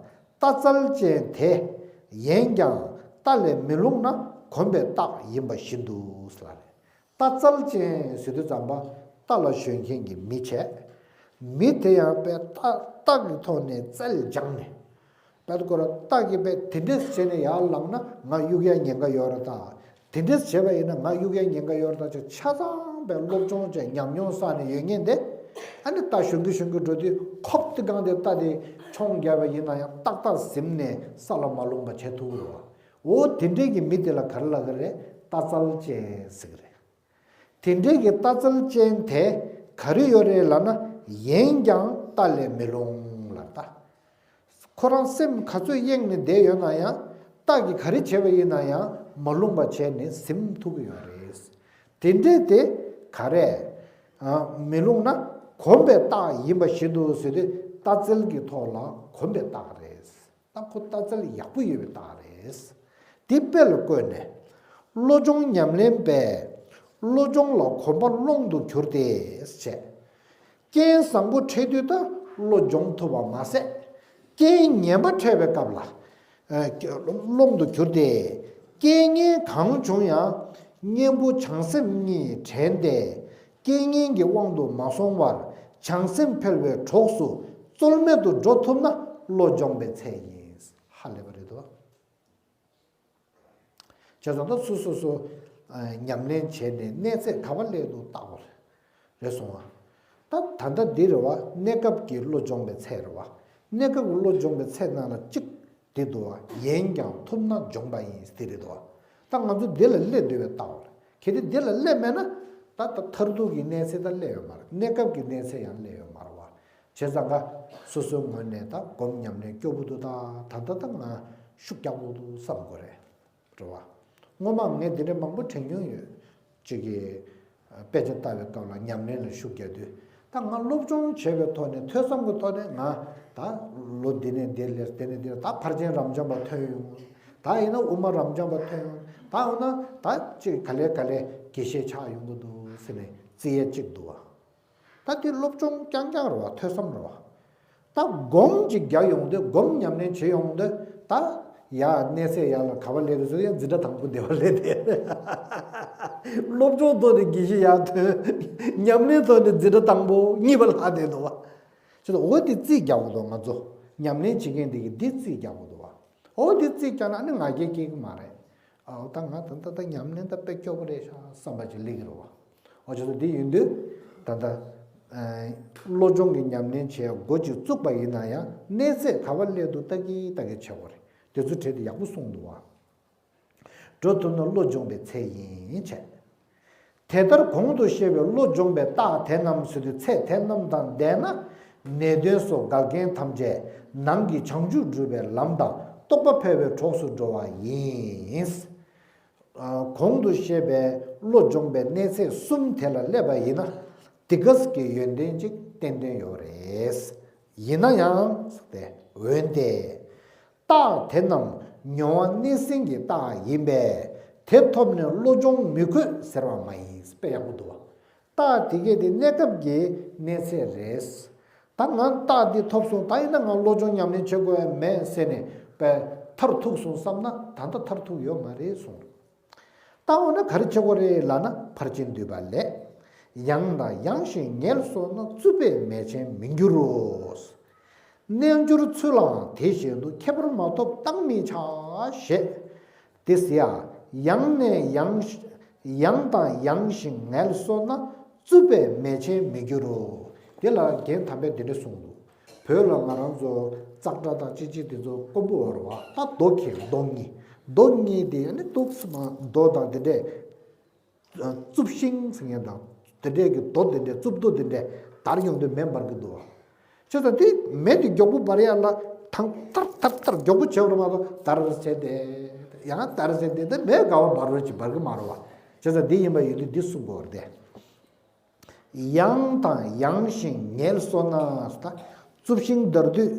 རྟ་རྩལ་ཅན་དེ། ཡིན་ཀྱང་རྟ་ལས་མི་ལྷུང་ན། གོམས་པའི་རྟགས་ཡིན་པ་བཞིན་དུ་ལབ་རེད། རྟ་རྩལ་ཅན་ཟེར་དུས་ཙམ་པ་རྟ་ལ་ཞོན་མཁན་གྱི་མི་བྱས། མི་དེ་ཡང་དཔེ་རྟ་རྟ་གི་ཐོག་ནས་རྩལ་སྦྱངས་ནས། དཔེ་ཁོ་ར་རྟ་གི་དཔེ་དེ་འདྲས་བྱས་ནས་ཡར་ལངས་ན་ང་གཡུག་ཡ་ཉེན་ཁ་ཡོད་རེད་ད། དེ་འདྲས་བྱས་པ་ཡིན་ན་ང་གཡུག་ཡ་ཉེན་ཁ་ཡོད་རེད་ད་ཅེས་ཆ་ཚང་དཔེ་སློབ་སྦྱོང་བྱས་ཉམས་མྱོང་བསགས་ནས་ཡོད་མཁན་དེ། ཨ་ནི་རྟ་ཞོན་གི་ཞོན་གི་འགྲོ་དུས་ཁོབ་ཏི་གང་དེ་རྟ་དེ་མཆོང་བརྒྱབ་པ་ཡིན་ན་ཡང་ཏག་ཏག་ཟིམ་ནས་ས་ལ་མ་ལྷུང་བ་བྱེད་ཐུབ་ཀྱི་རེད་བ། འོ་དེ་འདྲས་ཀྱི་མི་དེ་ལ་ག་རེ་ལབ་ཀྱི་རེད། རྟ་རྩལ་ཅན་ཟེར་གྱི་རེད། དེ་འདྲའི་གི་རྟ་རྩལ་ཅན་དེ་ག་རེ་ཡོད་རེད་ལབ་ན། ཡིན་ཀྱང་རྟ་ལས་མི་ལྷུང་ལབ་ད། ཁོ་རང་སེམས་ག་ཚོད་གཡེངས་ནས་བསྡད་ཡོད་ན་ཡང་། རྟ་གིས་ག་རེ་བྱས་པ་ཡིན་ན་ཡང་མ་ལྷུང་བ་བྱས་ནས་ཟིན་ཐུབ་ཀྱི་ཡོད་རེད། དེ་འདྲའི་དེ་ག་རེ། ཨ། མི་ལྷུང་ན་གོམས་པའི་རྟགས་ཡིན་པ་བཞིན་དུ་ཟེར་དུས་རྟ་རྩལ་གྱི་ཐོག་ལ་གོམས་པའི་རྟགས་རེད། ད་ཁོ་རྟ་རྩལ་ཡག་པོ་ཡོད་པའི་རྟགས་རེད། དེ་དཔེ་ལ་བཀོད་ནས། བློ་སྦྱོང་ཉམས་ལེན་པས། བློ་སྦྱོང་ལ་གོམས་པ་ཀློང་དུ་གྱུར་ཏེ་བྱས། རྐྱེན་བཟང་པོ་འཕྲད་དུས་ད་ བློ་སྦྱོང་ཐུབ་པ་མ་ཟད། རྐྱེན་ངན་པ་འཕྲད་པའི་སྐབས་ལ། ཨ་སློང་དུ་གྱུར་ཏེ། རྐྱེན་ངན་གང་བྱུང་ཡང་གཉེན་པོ་བྱང་སེམས་གཉིས་དྲན་ཏེ། རྐྱེན་ངན་གྱི་དབང་དུ་མ་སོང་བར་བྱང་སེམས་འཕེལ་བའི་གྲོགས་སུ་རྩོལ་མེད་དུ་འགྲོ་ཐུབ་ན་བློ་སྦྱོང་བའི་ཚད་ཡིན། ཧ་ལས་པ་རེད་དོ། བྱས་ཙང་ད་སོ་སོ་སོ་ཨ་ཉམས་ལེན་བྱས་ནས་གནས་ཚད་ག་བ་སླེབས་འདུག་བལྟ་དགོས་རེད་སོང་བ། ད་ད་ལྟ་འདི་རེད་བ། གནས་སྐབས་ཀྱི་བློ་སྦྱོང་བའི་ཚད་རེད་བ། གནས་སྐབས་ཀྱི་བློ་སྦྱོང་བའི་ཚད་ནང་ལ་གཅིག་འདི་འདུག་བ། ཡིན་ཀྱང་ཐུབ་ན་སྦྱོང་བ་ཡིན་འདི་རེད་འདུག་བ། ད་ང་ཚོ་འདི་ལ་སླེབས་འདོད་པའི་བལྟ་དགོས་རེད། གལ་ཏེ་འདི་ལ་སླེབས་མེད་ན་ད་ད་མཐར་ཐུག་གི་གནས་ཚད་ད་སླེབས་ཡོད་མ་རེད། གནས་སྐབས་ཀྱི་གནས་ཚད་ཡང་སླེབས་ཡོད་མ་རེད་བ། བྱས་ཙང་ཀ་སོ་སོའི་ངོས་ནས་ད་སྒོམ་ཉམས་ལེན་སྐྱོ་པོ་འདུག་ད་ད་ལྟ་ད་ང་ཤུགས་རྒྱག་དགོས་འདུག་བསམ་དགོས་རེད། རེད་བ། སྔོན་མ་ངས་འདི་འདྲ་མང་པོ་དྲན་མྱོང་ཡོད། གཅིག་གིས་དཔེ་ཆ་ལྟ་བའི་སྐབས་ལ་ཉམས་ལེན་ལ་ཤུགས་རྒྱག་དུས། ད་ང་སློབ་སྦྱོང་བྱས་པའི་ཐོག་ནས་ཐོས་བསམ་གྱི་ཐོག་ནས་ང་ད་ལོ་འདི་ནས་འདིར་སླེབས། དེ་ནས་འདིར་ད་ཕར་ཕྱིན་རབ་འབྱམས་པ་ཐོན་ཡོང་། ད་ཡིན་ན་དབུ་མ་རབ་འབྱམས་པ་ཐོན་ཡོང་། ད་འོ་ན་ད་གཅིག་ག་ལེ་ག་ལེ་དགེ་བཤེས་ཆགས་ཡོང་གི་འདུག་ཟེར་ནས་བརྩི་ཡས་གཅིག་འདུག་བ། ད་དེ་སློབ་སྦྱོང་རྐྱང་རྐྱང་རེད་བ། ཐོས་བསམ་རེད་བ། ད་སྒོམ་ཅིག་རྒྱག་ཡོང་དུས། སྒོམ་ཉམས་ལེན་བྱེད་ཡོང་དུས། ད་ཡ་གནས་ཚད་ཡར་ལ་ག་བ་སླེབས་རེད་ཟེར་ཡང་འཛིན་གྲྭ་དང་པོ་དེ་བ་སླེབས་ཏེ། སློབ་སྦྱོང་ཐོག་ནས་དགེ་བཤེས་ཡར་ཐོན། ཉམས་ལེན་ཐོག་ནས་འཛིན་གྲྭ་དང་པོ་གཉིས་པ་ལྷག་བསྡད་འདུག་བ། ཅེས་འོ་དེ་རྩིས་རྒྱག་དགོས་འདུག་ང་ཚོ་ཉམས་ལེན་བྱེད་མཁན་དེ་གིས་འདི་རྩིས་རྒྱག་དགོས་འདུག་བ། འོ་འདི་རྩིས་རྒྱག་ན་ཨ་ནི་ང་རྒྱལ་སྐྱེ་གི་མ་རེད། ཨའོ་ད་ང་ད་ད་ད་ཉམས་ལེན་ད་དཔེ་སྐྱོ་པོ་རེད་ཤག་བསམ་པ་ཅིག་སླེབས་ཀྱི་རེད་བ། འོ་བྱས་ཙང་འདི་ཡིན་དུས་ད་ལྟ་ཨ་བློ་སྦྱོང་གི་ཉམས་ལེན་བྱས་འགོ་ཅིག་བཙུགས་པ་ཡིན་ན་ཡང་གནས་ཚད་ག་བ་སླེབས་འདུག་ལྟ་གི་ལྟ་གི་བྱེད་དགོས་རེད། དེ་ཚོ་གྲས་དེ་ཡག་པོ་གསུངས་འདུག་བ། འགྲོ་ཐུབ་ན་བློ་སྦྱོང་བའི་ཚད་ཡིན་བྱས། དེ་ལྟར་གོང་དུ་བཤད་པའི་བློ་སྦྱོང་བའི་རྟགས་དེ་རྣམས་ཟེར་དུས་ཚད་དེ་རྣམས་དང་ལྡན་ན། ནད་གདོན་སོགས་འགལ་རྐྱེན་ཐམས་ཅད་ནང་གི་བྱང་ཆུབ་སྒྲུབ་པའི་ལམ་དང་རྟོགས་པ་འཕེལ་བའི་གྲོགས་སུ་འགྲོ་བ་ཡིན། ཨ་གོང་དུ་བཤད་པའི་བློ་སྦྱོང་བའི་གནས་ཚད་གསུམ་དེ་ལ་སླེབས་པ་ཡིན་ན། འདི་སྐབས་ཀྱི་ཡོན་ཏན་ཅིག་ཏན་ཏན་ཡོད་རེད། ཡིན་ན་ཡང་། འོན་ཏེ། རྟགས་དེ་རྣམས་མྱོང་བ་གནས་ཟིན་གྱི་རྟགས་ཡིན་པས། དེ་ཐོབ་ནས་བློ་སྦྱོང་མི་དགོས་ཟེར་བ་མ་ཡིན། དཔེ་ཡག་པོ་འདུག་བ། རྟགས་དེ་གས་དེ་གནས་སྐབས་ཀྱི་གནས་ཚད་རེད། ད་ང་རྟགས་འདི་ཐོབ་སོང་། ད་ཡིན་ན་ང་བློ་སྦྱོང་ཉམས་ལེན་བྱེད་དགོས་ཡ་མེད་ཟེར་ནས་པས་མཐར་ཐུག་སོང་བསམ་ན་ད་ལྟ་མཐར་ཐུག་ཡོད་མ་རེད་གསུངས། ད་འོ་ན་ག་རེ་བྱེད་དགོས་རེད་ལབ་ན། ཕར་ཕྱིན་འདུས་པ་ལས། ཡང་དང་ཡང་ཞིང་ངལ་གསོ་ན། རྩུབ་པས་མེ་ཆེན་མི་འགྱུར་རོ། རྣལ་འབྱོར་ཚུལ་ལའང་དེ་བཞིན་དུ། ཁྱད་པར་མ་ཐོབ་བརྟག་མི་བྱ། ཞེས་ཏེ། ཡང་ནས་ཡང་ཡང་དང་ཡང་ཞིང་ངལ་གསོ་ན། རྩུབ་པས་མེ་ཆེན་མི་འགྱུར་རོ། དེ་ལ་རྒན་དམ་པས་འདི་འདྲ་གསུངས་འདུག་བོད་ལ་ང་རང་ཚོ་ཙག་སྒྲ་དང་ཅི་ཅི་དེ་ཚོ་དཀོན་པོ་བར་བ། ད་རྡོ་ཁྱེར་རྡོ་གཉིས། རྡོ་གཉིས་དེ་ནི་ཏོག་ཙམ་རྡོ་དང་དེ་འདྲས་རྩུབ་ཤིང་ཟེར་མཁན་དང་། དེ་འདྲས་ཀྱི་རྡོ་དེ་འདྲས་རྩུབ་རྡོ་དེ་འདྲས་འདར་ཡོང་དུས་མེ་འབར་གི་འདུག་བ། བྱས་ཙང་དེ་མེ་དེ་མགྱོགས་པོ་འབར་ཡ་ལ་ཐང་ཐར་ཐར་ཐར་མགྱོགས་པོ་བྱེད་པ་མ་གཏོགས་འདར་ཟེར་དེ། ཡང་འདར་ཟེར་དེ། དེ་མེ་ག་བ་འབར་རོ་ཅིག་འབར་གི་མ་རེད་བ། བྱས་ཙང་དེ་ཡིན་པ་ཡིན་དུས་འདི་གསུང་དགོས་རེད་དེ། ཡང་དང་ཡང་ཞིང་ངལ་གསོ་ན། རྩུབ་ཤིང་འདར་དུས་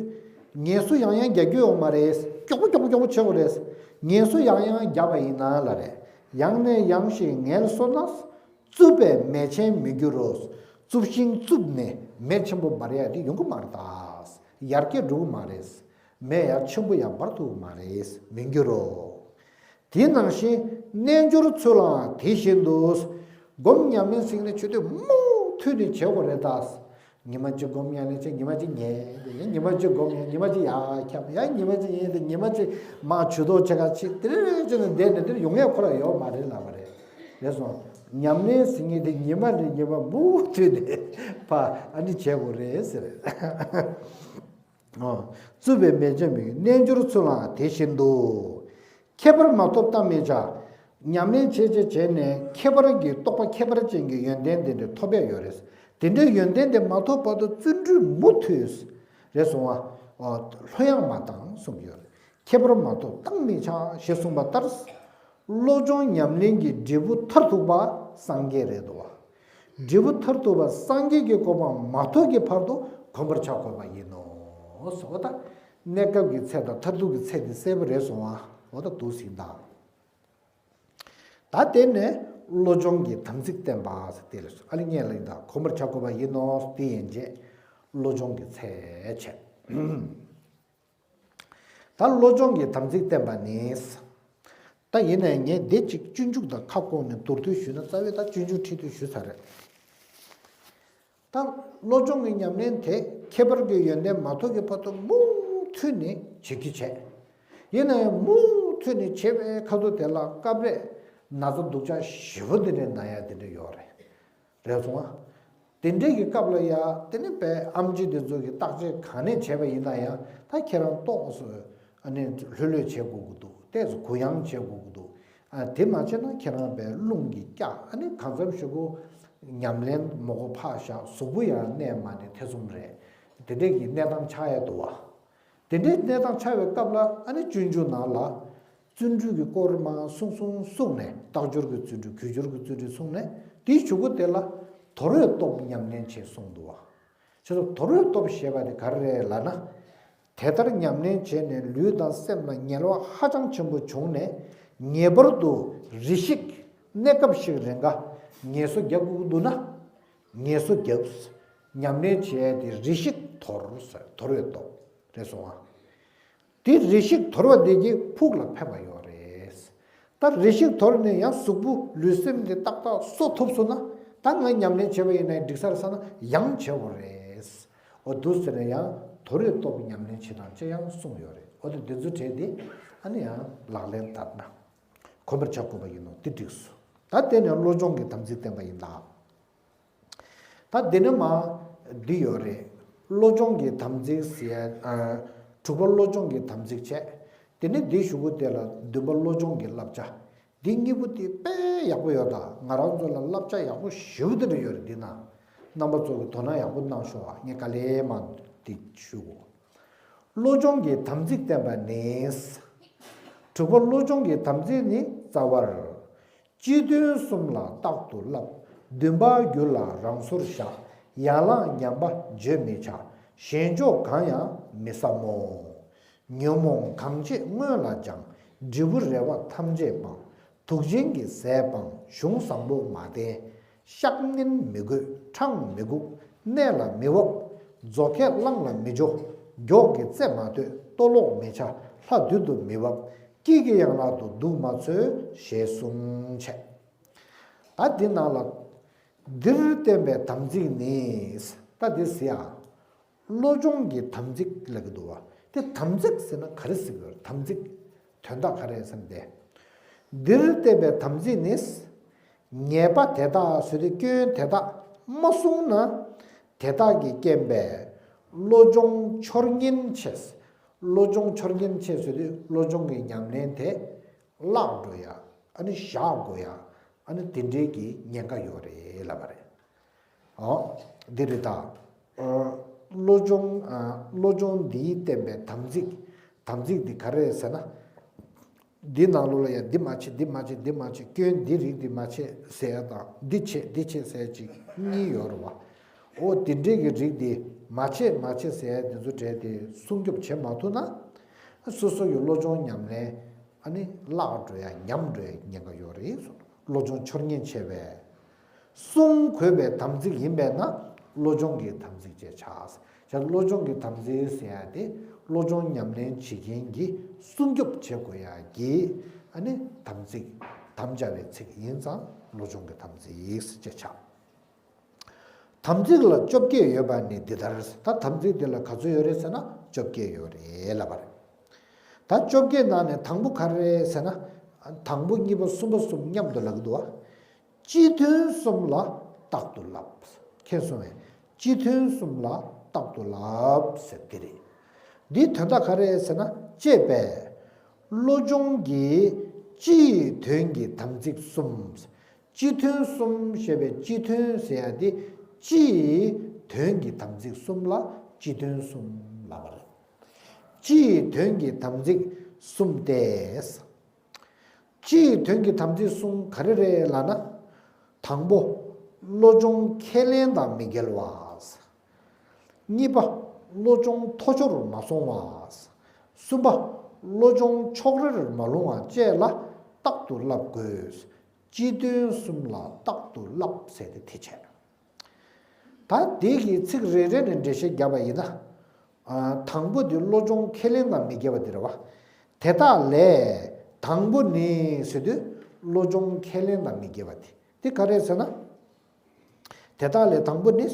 ངལ་གསོ་ཡང་ཡང་རྒྱག་རྒྱུ་ཡོད་མ་རེད། མགྱོགས་པོ་མགྱོགས་པོ་མགྱོགས་པོ་བྱེད་དགོས་རེད། ངལ་གསོ་ཡང་ཡང་རྒྱག་པ་ཡིན་ན་ལ་རེད། ཡང་ནས་ཡང་ཞིང་ངལ་གསོ་ན། རྩུབ་པས་མེ་ཆེན་མི་འགྱུར་རོ། རྩུབ་ཤིང་རྩུབ་ནས་མེ་ཆེན་པོ་འབར་ཡ་དེ་ཡོང་གི་མ་རེད་ད། ཡར་རྒྱས་འགྲོ་གི་མ་རེད། མེ་ཡར་ཆེན་པོ་ཡང་འབར་ཐུབ་ཀྱི་མ་རེད། མི་འགྱུར་རོ། དེ་ནང་བཞིན་རྣལ་འབྱོར་ཚུལ་ལའང་དེ་བཞིན་དུ། སྒོམ་ཉམས་ལེན་ཟེར་ནས་བྱེད་དུས་མུ་མཐུད་ནས་བྱེད་དགོས་རེད་ད། ཉི་མ་གཅིག་སྒོམ་ཉམས་ལེན་བྱས། ཉི་མ་གཅིག་ཉལ་ཏེ། ཡང་ཉི་མ་གཅིག་སྒོམ། ཡང་ཉི་མ་གཅིག་ཡར་འཁྱམས། ཡང་ཉི་མ་གཅིག་ཉལ་ཏེ། ཉི་མ་གཅིག་མར་ཇུས་གཏོགས་བྱེད་ག་ཕྱིན། དེ་འདྲ་བྱས་ནས་བསྡད་ནས་དེར་ཡོང་ཡས་ཁོ་རང་ཡོད་མ་རེད་ལབ་པ་རེད། རེད་སོང་། ཉམས་ལེན་ཟེར་མཁན་དེ་ཉི་མ་ནས་ཉི་མ་མུ་མཐུད་ནས་ཕར་ཨ་ནི་བྱེད་དགོས་རེད་ཟེར། རྩུབ་པའི་མེ་ཆེན་མི་འགྱུར། རྣལ་འབྱོར་ཚུལ་ལའང་དེ་བཞིན་དུ། ཁྱད་པར་མ་ཐོབ་བརྟག་མི་བྱ། ཉམས་ལེན་བྱས་བྱས་བྱས་ནས་ཁྱད་པར་གྱི་རྟོགས་པ་ཁྱད་པར་ཅན་གྱི་ཡོན་ཏན་དེ་འདྲ་ཐོབ་ཡ་ཡོད་རེད། དེ་འདྲའི་ཡོན་ཏན་དེ་མ་ཐོབ་བར་དུ་བརྩོན་འགྲུས་མུ་མཐུད། རེད་སོང་བ། ལྷོད་ཡངས་མ་བཏང་གསུངས་ཡོད་རེད། ཁྱད་པར་མ་ཐོབ་བརྟག་མི་བྱ་ཞེས་གསུངས་པ་ལྟར། བློ་སྦྱོང་ཉམས་ལེན་གྱི་འབྲས་བུ་མཐར་ཐུག་པ་སངས་རྒྱས་རེད་དོ། འབྲས་བུ་མཐར་ཐུག་པ་སངས་རྒྱས་ཀྱི་གོ་འཕང་མ་ཐོབ་ཀྱི་བར་དུ་གོམས་པར་བྱ་དགོས་པ་ཡིན་ནོ། འོ་ད་གནས་སྐབས་ཀྱི་ཚད་དང་མཐར་ཐུག་གི་ཚད་དེ་གསལ་པོ་རེད་སོང་བ། འོ་ད་འདུག་སེ་ཡིན་ད། ད་དེ་ནས་བློ་སྦྱོང་གི་དམ་ཚིག་བསྟེན་པ་ཟེར་དེ་ལ་སོ། ཨ་ལི་ངས་ལ་ཡིན་ད། གོམས་པར་བྱ་དགོས་པ་ཡིན་ནོ། དེ་ཡན་ཆད། བློ་སྦྱོང་གི་ཚད་བྱས། ད་བློ་སྦྱོང་གི་དམ་ཚིག་བསྟན་པ་ནི། ད་ཡིན་ནའི་ངས་འདི་གཅིག་སྤྱོད་འཇུག་དང་ཁ་བསྐོང་ནས་མདོར་བསྡུས་ཞུས་ན། རྩ་བའི་ད་སྤྱོད་འཇུག་ཁྲིད་དུས་ཞུས་ཚར་རེད། ད་བློ་སྦྱོང་གི་ཉམས་ལེན་དེ་ཁྱད་པར་གྱི་ཡོན་ཏན་མ་ཐོབ་ཀྱི་བར་དུ་མུ་མཐུད་ནས་བྱེད་ཀྱི་བྱས། ཡིན་ནའི་མུ་མཐུད་ནས་བྱེད་པའི་ཁ་ཐུག་དེ་ལ་སྐབས་རེ་ན་ཚ་སྡུག་ཅག་ཞེ་པོ་དེ་འདྲའི་ན་ཡ་དེ་འདྲ་ཡོད་རེད། རེད་སོང་ཨ། དེ་འདྲའི་གི་སྐབས་ལ་ཡ་དེ་ནི་དཔེ་ཨེམ་ཆི་དེ་ཚོ་གི་བརྟག་དཔྱད་ག་ནས་བྱས་པ་ཡིན་ན་ཡང་། ད་ཁྱེད་རང་ཏོག་ཙམ་ཨ་ནི་ལྷོད་ལྷོད་བྱེད་དགོས་ཀྱི་འདུག་ཏོག་ཙམ་གུ་ཡངས་བྱེད་དགོས་ཀྱི་འདུག་ཨ། དེ་མ་བྱས་ན་ཁྱེད་རང་དཔེ་རླུང་གིས་བཀྱག་ཨ་ནི་གང་འཚམ་ཞིག་གུ་ཉམས་ལེན་མ་གོ་ཕར་བཞག་གཟུགས་པོ་ཡང་གནས་མ་ནས་ཐེ་ཚོམ་རེད། དེ་འདྲའི་གི་གནས་སྟངས་ཆགས་ཡ་འདུག་བ། དེ་འདྲའི་གནས་སྟངས་ཆགས་པའི་སྐབས་ལ་ཨ་ནི་སྤྱོད་འཇུག་ནང་ལ་བརྩོན་འགྲུས་ཀྱི་སྐོར་མར་གསུངས་གསུངས་གསུངས་ནས། རྟགས་སྦྱོར་གྱི་བརྩོན་འགྲུས། གུས་སྦྱོར་གྱི་བརྩོན་འགྲུས་གསུངས་ནས། དེའི་གཞུག་གུ་དེ་ལ་དོར་བའི་སྟོབས་ཉམས་ལེན་བྱེད་གསུངས་འདུག་བ། བྱས་ཙང་དོར་བའི་སྟོབས་ཞེས་པ་དེ་ག་རེ་རེད་ལབ་ན། དེ་ལྟར་ཉམས་ལེན་བྱས་ནས་ལུས་དང་སེམས་ལ་ངལ་བ་ཧ་ཅང་ཆེན་པོ་བྱུང་ནས། ངེས་པར་དུ་རེ་ཞིག་གནས་སྐབས་ཤིག་རེ་འགའ་ངལ་གསོ་རྒྱག་དགོས་ཀྱི་འདུག་ན། ངལ་གསོ་རྒྱབ། ཉམས་ལེན་བྱས་ཏེ་རེ་ཞིག་དོར། དོར་བའི་སྟོབས་རེད་སོང་ཨ། དེ་རེ་ཞིག་དོར་བ་དེ་གྱིས་ཕུགས་ལ་ཕན་པ་ཡོད་རེད། ད་རེ་ཞིག་དོར་ནས་ཡང་གཟུགས་པོ་ལུས་སེམས་དེ་ཏག་ཏག་གསོ་ཐུབ་སོང་ན། ད་ང་ཉམས་ལེན་བྱས་པ་ཡིན་ན་འགྲིག་ས་རེད་བསམ་ན་ཡང་བྱེད་དགོས་རེད། འོ་འདུག་ཟེར་ནས་ཡང་དོར་བའི་སྟོབས་ཉམས་ལེན་བྱེད་སྟངས་ཅིག་ཡང་གསུངས་ཡོད་རེད། འོ་དེ་འདི་ཚོ་གྲས་དེ་ཨ་ནི་ཡང་ལག་ལེན་བསྟར་ན་གོམས་པར་བྱ་དགོས་པ་ཡིན་ནོ་དེ་འགྲིག་སོང་། ད་དེ་ནས་བློ་སྦྱོང་གི་དམ་ཚིག་བསྟན་པ་ཡིན་ད། ད་འདི་ནི་མ་འདི་ཡོད་རེད། བློ་སྦྱོང་གི་དམ་ཚིག་ཟེར་ཡ། ཨ། དྲུག་པ་བློ་སྦྱོང་གི་དམ་ཚིག་བྱས། དེ་ནི་འདིའི་གཞུག་གུ་དེ་ལ་བདུན་པ་བློ་སྦྱོང་གི་བསླབ་བྱ། འདི་གཉིས་པོ་དེ་དཔེ་ཡག་པོ་ཡོད་ད། ང་རང་ཚོ་ལ་བསླབ་བྱ་ཡག་པོ་ཞེ་པོ་དེ་འདྲ་ཡོད་རེད། འདི་ན་རྣམ་པ་ཚོ་གི་དོ་སྣང་ཡག་པོ་གནང་ཤོག་ཨ། ངས་དཀའ་ལས་མང་འདི་ཞུ་གོ། བློ་སྦྱོང་གི་དམ་ཚིག་བསྟན་པ་ནི། དྲུག་པ་བློ་སྦྱོང་གི་དམ་ཚིག་ནི། རྩ་བར། སྤྱི་དོན་གསུམ་ལ་རྟག་ཏུ་བསླབ། འདུན་པ་རྒྱུད་ལ་རང་སོར་བཞག། ཡན་ལག་ཉམས་པ་བརྗོད་མི་བྱ། ཞེན་ཕྱོགས་གང་ཡང་མི་བསམ་མོ། ཉོན་མོངས་གང་སྐྱེས་སྔོན་ལ་སྦྱང་། འབྲས་བུ་རེ་བ་ཐམས་ཅད་སྤང་། དུག་ཅན་གྱི་ཟས་སྤང་། གཞུང་བཟང་པོ་མ་བསྟེན། བཤགས་གཉེན་མི་དགོས་འཕྲང་མི་སྒུག་གནས་ལ་མི་བབ། མཛོ་ཁས་བླངས་ལ་མི་འཇོག་མགྱོགས་ཀྱི་རྩེ་མ་ལྟོས། ལྟོ་ལོག་མི་བྱ་ལྷ་བདུད་དུ་མི་བབ། སྐྱིད་ཀྱི་ཡན་ལག་ཏུ་སྡུག་མ་འཚོལ། ཞེས་གསུངས་བྱས། ད་འདི་ནང་ལ་འདིར་བསྟན་པའི་དམ་ཚིག་ནི། ད་འདི་ཟེར་ཡ། བློ་སྦྱོང་གི་དམ་ཚིག་ལབ་ཀྱི་འདུག་བ། དེ་དམ་ཚིག་ཟེར་ན་ག་རེ་ཟེར་གྱི་ཡོད་རེད། དམ་ཚིག་དོན་དག་ག་རེ་ཟེར་ན་དེ། འདིར་བསྟན་པའི་དམ་ཚིག་ནི། ཉེས་པ་དེ་དག་ཟེར་དུས་སྐྱོན་དེ་དག་མ་བསྲུངས་ན། དེ་དག་གི་རྐྱེན་པས་བློ་སྦྱོང་འཆོར་ཉེན་ཆེ། བློ་སྦྱོང་འཆོར་ཉེན་ཆེ་ཟེར་དུས་བློ་སྦྱོང་གི་ཉམས་ལེན་དེ་བརླག་འགྲོ་ཡ། ཨ་ནི་བཞག་དགོས་ཡ། ཨ་ནི་དེ་འདྲའི་གི་ཉེན་ཁ་ཡོད་རེད་ལབ་པ་རེད། ཨོ། འདི་རེད་ད། ཨ། བློ་སྦྱོང་། ཨ། བློ་སྦྱོང་འདིའི་བསྟན་པའི་དམ་ཚིག་དམ་ཚིག་འདི་ག་རེ་རེད་ཟེར་ན། འདི་ནང་ལོགས་ལ་ཡང་འདི་མ་བྱེད། འདི་མ་བྱེད། འདི་མ་བྱེད། སྐྱོན་འདི་རིགས་འདི་མ་བྱེད་ཟེར་ཡ་དང་། འདི་བྱེད། འདི་བྱེད་ཟེར་ཡ་གཅིག་གཉིས་ཡོད་རེད་བ། ཨོ་དེ་འདྲའི་གི་རིགས་འདི་མ་བྱེད་མ་བྱེད་ཟེར་ཡ་འདི་ཚོ་གྲས་དེ་སྲུང་སྐྱོབ་བྱེད་མ་ཐུབ་ན། སོ་སོ་ཡི་བློ་སྦྱོང་ཉམས་ལེན་ཨ་ནི་བརླག་འགྲོ་ཡ། ཉམས་འགྲོ་ཡ་ཉེན་ཁ་ཡོད་རེད། བློ་སྦྱོང་འཆོར་ཉེན་ཆེ་བས། སྲུང་དགོས་པའི་དམ་ཚིག་ཡིན་པས་ན་བློ་སྦྱོང་གི་དམ་ཚིག་ཅེས་བྱ། བྱས་བློ་སྦྱོང་གི་དམ་ཚིག་ཟེར་ཡ་དེ་བློ་སྦྱོང་ཉམས་ལེན་བྱེད་མཁན་གྱིས་སྲུང་སྐྱོབ་བྱེད་དགོས་ཡ་གི་ཨ་ནི་དམ་ཚིག་དམ་བཅའ་བའི་ཚིག་ཡིན་ཙང་བློ་སྦྱོང་གི་དམ་ཚིག་ཅེས་བྱ། དམ་ཚིག་ལ་བཅོ་བརྒྱད་ཡོད་པ་ནི་འདི་ལྟར། ད་དམ་ཚིག་འདི་ལ་ག་ཚོད་ཡོད་རེད་ཟེར་ན་བཅོ་བརྒྱད་ཡོད་རེད་ལབ་པ་རེད། ད་བཅོ་བརྒྱད་ནང་ནས་དང་པོ་ག་རེ་རེད་ཟེར་ན། དང་པོ་གཉིས་པ་གསུམ་པ་གསུམ་མཉམ་དུ་ལབ་ཀྱི་འདུག་བ། སྤྱི་དོན་གསུམ་ལ་རྟག་ཏུ་བསླབ། མཁྱེན་སོང་ངས། སྤྱི་དོན་གསུམ་ལ་རྟག་ཏུ་བསླབ་ཟེར་དེ་རེད། འདིའི་དོན་དག་ག་རེ་རེད་ཟེར་ན། ཅེས་པས། བློ་སྦྱོང་གི་སྤྱིའི་དོན་གྱི་དམ་ཚིག་གསུམ། སྤྱི་དོན་གསུམ་ཞེས་པའི་སྤྱི་དོན་ཟེར་ཡ་དེ། སྤྱིའི་དོན་གྱི་དམ་ཚིག་གསུམ་ལ་སྤྱི་དོན་གསུམ་ལབ་པ་རེད། སྤྱིའི་དོན་གྱི་དམ་ཚིག་གསུམ་སྟེ། སྤྱིའི་དོན་གྱི་དམ་ཚིག་གསུམ་ག་རེ་རེད་ལབ་ན། དང་པོ། བློ་སྦྱོང་ཁས་ལེན་དང་མི་འགལ་བ། གཉིས་པ། བློ་སྦྱོང་མཐོ་ཕྱོགས་མ་སོང་བ། གསུམ་པ། བློ་སྦྱོང་ཕྱོགས་རིས་མ་ལྷུང་བ་བཅས་ལ་རྟག་ཏུ་བསླབ་དགོས། སྤྱི་དོན་གསུམ་ལ་རྟག་ཏུ་བསླབ་ཟེར་ཏེ་དེ་བྱས། ད་དེ་གི་ཚིག་རེ་རེ་ནས་འགྲེལ་བཤད་བརྒྱབ་པ་ཡིན་ན། ཨ། དང་པོ་དེ་བློ་སྦྱོང་ཁས་ལེན་དང་མི་འགལ་བ་དེ་རེད་བ། དེ་དག་ལས་དང་པོ་ནི་ཟེར་དུས་བློ་སྦྱོང་ཁས་ལེན་དང་མི་འགལ་བ་དེ། དེ་ག་རེ་ཟེར་ན། དེ་དག་ལས་དང་པོ་ནི།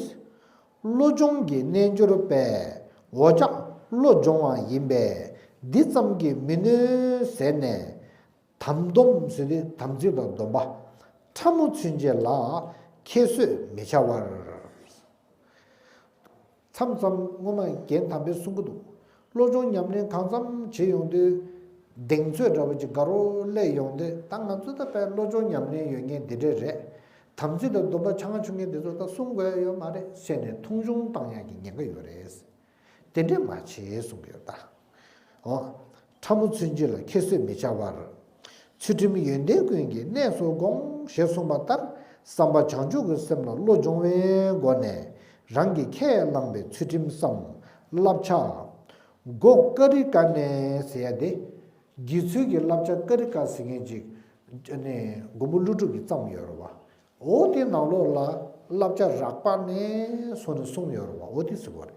བློ་སྦྱོང་གི་རྣལ་འབྱོར་པས་འོ་ཅག་བློ་སྦྱོང་བ་ཡིན་པས་འདི་ཙམ་གྱིས་མི་གནོད་ཟེར་ནས། དམ་སྡོམ་ཟེར་དུས་དམ་ཚིག་དང་སྡོམ་པ། ཕྲ་མོ་ཚུན་ཆད་ལ་ཁྱད་གསོད་མི་བྱ་བར། མཚམས་མཚམས་སྔོན་མ་རྒན་དམ་པས་གསུང་གི་འདུག་བློ་སྦྱོང་ཉམས་ལེན་གང་འཚམ་བྱེད་ཡོང་དུས། གདེང་ཚོད་འདྲ་པོ་ཅིག་དགའ་རབ་སླེབས་ཡོང་དུས། ད་ང་ཚོ་ད་དཔེ་བློ་སྦྱོང་ཉམས་ལེན་ཡོད་མཁན་འདི་འདྲས་རེད། དམ་ཚིག་དང་སྡོམ་པ་ཆ་ཚང་ཆུང་མཁན་འདི་ཚོ་ད་གསུང་དགོས་ཡ་ཡོད་མ་རེད་ཟེར་ནས་མཐོང་ཆུང་བཏང་ཡག་གི་ཉེན་ཁ་ཡོད་རེད། དེ་འདྲས་མ་བྱེད་གསུང་གི་ཡོད་ད། འོ། ཕྲ་མོ་ཚུན་ཆད་ལ་ཁྱད་གསོད་མི་བྱ་བར། ཚུལ་ཁྲིམས་ཡོན་ཏན་ཀུན་གྱི་གནས་སུ་དགོངས་ཞེས་གསུངས་པ་ལྟར། བསམ་པ་བྱང་ཆུབ་ཀྱི་སེམས་ལ་བློ་སྦྱོང་བའི་སྒོ་ནས་རང་གིས་ཁས་བླངས་པའི་ཚུལ་ཁྲིམས་སམ་བསླབ་བྱ། སྒོ་ཀ་རི་ཀ་ནས་ཟེར་ཡ་དེ། དགེ་ཚུལ་གྱི་བསླབ་བྱ་ཀ་རི་ཀ་ཟེར་མཁན་ཅིག་ནས་མགོན་པོ་ཀླུ་སྒྲུབ་ཀྱིས་བརྩམས་ཡོད་རེད་བ། འོ་དེ་ནང་ལོགས་ལ་བསླབ་བྱ་རགས་པ་ནས་སོང་ནས་གསུངས་ཡོད་རེད་བ། འོ་དེ་ཟེར་བ་རེད།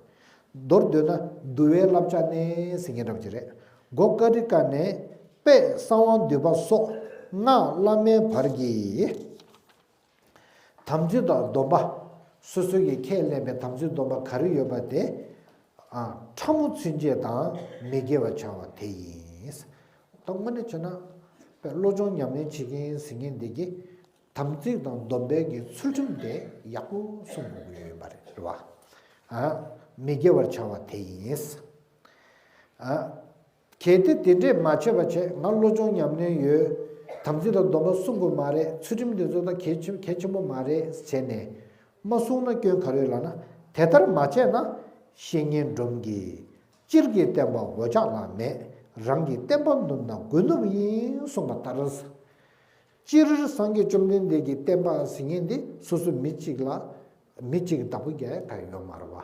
མདོར་བསྡུས་ན་འདུལ་བའི་བསླབ་བྱ་ནས་ཟེར་མཁན་འདྲ་པོ་ཅིག་རེད། སྒོ་ཀ་རི་ཀ་ནས་དཔལ་གསང་བ་འདུས་པ་སོགས་སྔགས་བླ་མའི་བར་གྱི་དམ་ཚིག་དང་སྡོམ་པ། སོ་སོ་གིས་ཁས་ལེན་པའི་དམ་ཚིག་སྡོམ་པ་ག་རེ་ཡོད་པ་དེ། ཨ། ཕྲ་མོ་ཚུན་ཆད་དང་མི་འགལ་བར་བྱ་བ་དེ་ཡིན། ད་དངོས་གནས་བྱས་ན། དཔེ་བློ་སྦྱོང་ཉམས་ལེན་བྱེད་མཁན་ཟེར་མཁན་འདི་གིས། དམ་ཚིག་དང་སྡོམ་པའི་གི་ཚུལ་ཁྲིམས་དེ་ཡག་པོ་སྲུང་དགོས་ཀྱི་ཡོད་པ་རེད། རེད་བ། ཨ། མི་དགེ་བར་བྱ་བ་དེ་ཡིན། ཨ། གལ་ཏེ་དེ་འདྲས་མ་བྱས་པ་བྱས། ང་བློ་སྦྱོང་ཉམས་ལེན་ཡོད། དམ་ཚིག་དང་སྡོམ་པ་སྲུང་དགོས་མ་རེད། ཚུལ་ཁྲིམས་དེ་ཚོ་ད་གལ་ཆེ་གལ་ཆེན་པོ་མ་རེད་བྱས་ནས་མ་སྲུང་ན་སྐྱོན་ག་རེ་ཡོད་ལབ་ན། དེ་ལྟར་མ་བྱས་ན་བཤེས་གཉེན་སྒྲོམ་གྱིས། སྤྱིར་གྱི་བསྟན་པ་འོ་ཅག་ལ་མེད། རང་གི་བསྟན་པ་ནུབ་ན་དགོས་ནུབ་ཡིན་གསུངས་པ་ལྟར། སྤྱིར་སངས་རྒྱས་བཅོམ་ལྡན་འདས་ཀྱི་བསྟན་པ་ཟེར་མཁན་འདི་སོ་སོ་མི་གཅིག་ལ། མི་གཅིག་གིས་བདག་པོ་རྒྱག་ཡ་གང་ཡང་ཡོད་མ་རེད་བ།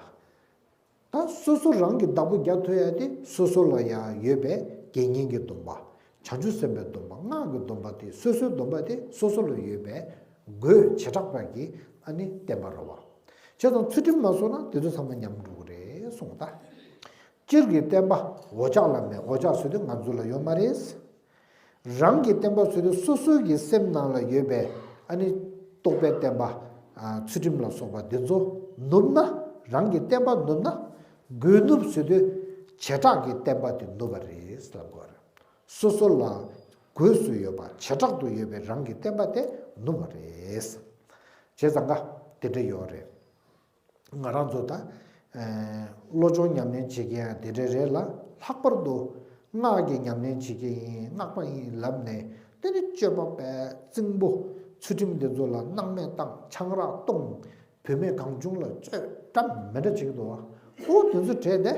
ད་སོ་སོ་རང་གིས་བདག་པོ་རྒྱག་ཐུབ་ཡ་དེ་སོ་སོ་ལ་ཡང་ཡོད་པའི་དགེ་བསྙེན་གྱི་སྡོམ་པ། བྱང་ཆུབ་སེམས་དཔའི་སྡོམ་པ། སྔགས་ཀྱི་སྡོམ་པ་དེ། སོ་སོའི་སྡོམ་པ་དེ་སོ་སོ་ལ་ཡོད་པའི་སྒོས་བྱེ་བྲག་པ་གི་ཨ་ནི་བསྟན་པ་རེད་བ། བྱས་ཙང་ཚུལ་ཁྲིམས་མ་སྲུང་ན་དེ་ཚོ་ཚང་མ་ཉམས་འགྲོ་གི་རེད་གསུངས་ད། སྤྱིར་གྱི་བསྟན་པ་འོ་ཅག་ལ་མེད། འོ་ཅག་ཟེར་དུས་ང་ཚོ་ལ་ཡོད་མ་རེད། རང་གི་བསྟན་པ་ཟེར་དུས་སོ་སོ་གི་སེམས་ནང་ལ་ཡོད་པའི་ཨ་ནི་རྟོགས་པའི་བསྟན་པ། ཨ། ཚུལ་ཁྲིམས་ལ་སོགས་པ་འདི་ཚོ་ནུབ་ན། རང་གི་བསྟན་པ་ནུབ་ན། དགོས་ནུབ་ཟེར་དུས་བྱེ་བྲག་གི་བསྟན་པ་དེ་ནུབ་པ་རེད་ལབ་དགོས་རེད། སོ་སོ་ལ་དགོས་སུ་ཡོད་པ། བྱེ་བྲག་ཏུ་ཡོད་པའི་རང་གི་བསྟན་པ་དེ་ནུབ་པ་རེད། བྱས་ཙང་ཀ་དེ་འདྲ་ཡོད་རེད། ང་རང་ཚོ་ད། ཨེ། བློ་སྦྱོང་ཉམས་ལེན་བྱེད་མཁན་ཡང་དེ་འདྲ་རེད་ལ། ལྷག་པར་དུ་སྔགས་ཀྱི་ཉམས་ལེན་བྱེད་མཁན་ཡིན། སྔགས་པ་ཡིན་ལབ་ནས་དེ་ནི་སྤྱོད་པ་དཔེ་རྩིང་པོ། ཚུལ་ཁྲིམས་འདི་ཚོ་ལ་སྣང་མེད་བཏང་། ཆང་རག་བཏུང་། བུད་མེད་གང་བྱུང་ལ་སྤྱོད། འདྲ་མི་འདྲ་བྱེད་ཀྱི་འདུག་བ། ཨོ་དེ་ཚོ་བྲལ་ཏེ།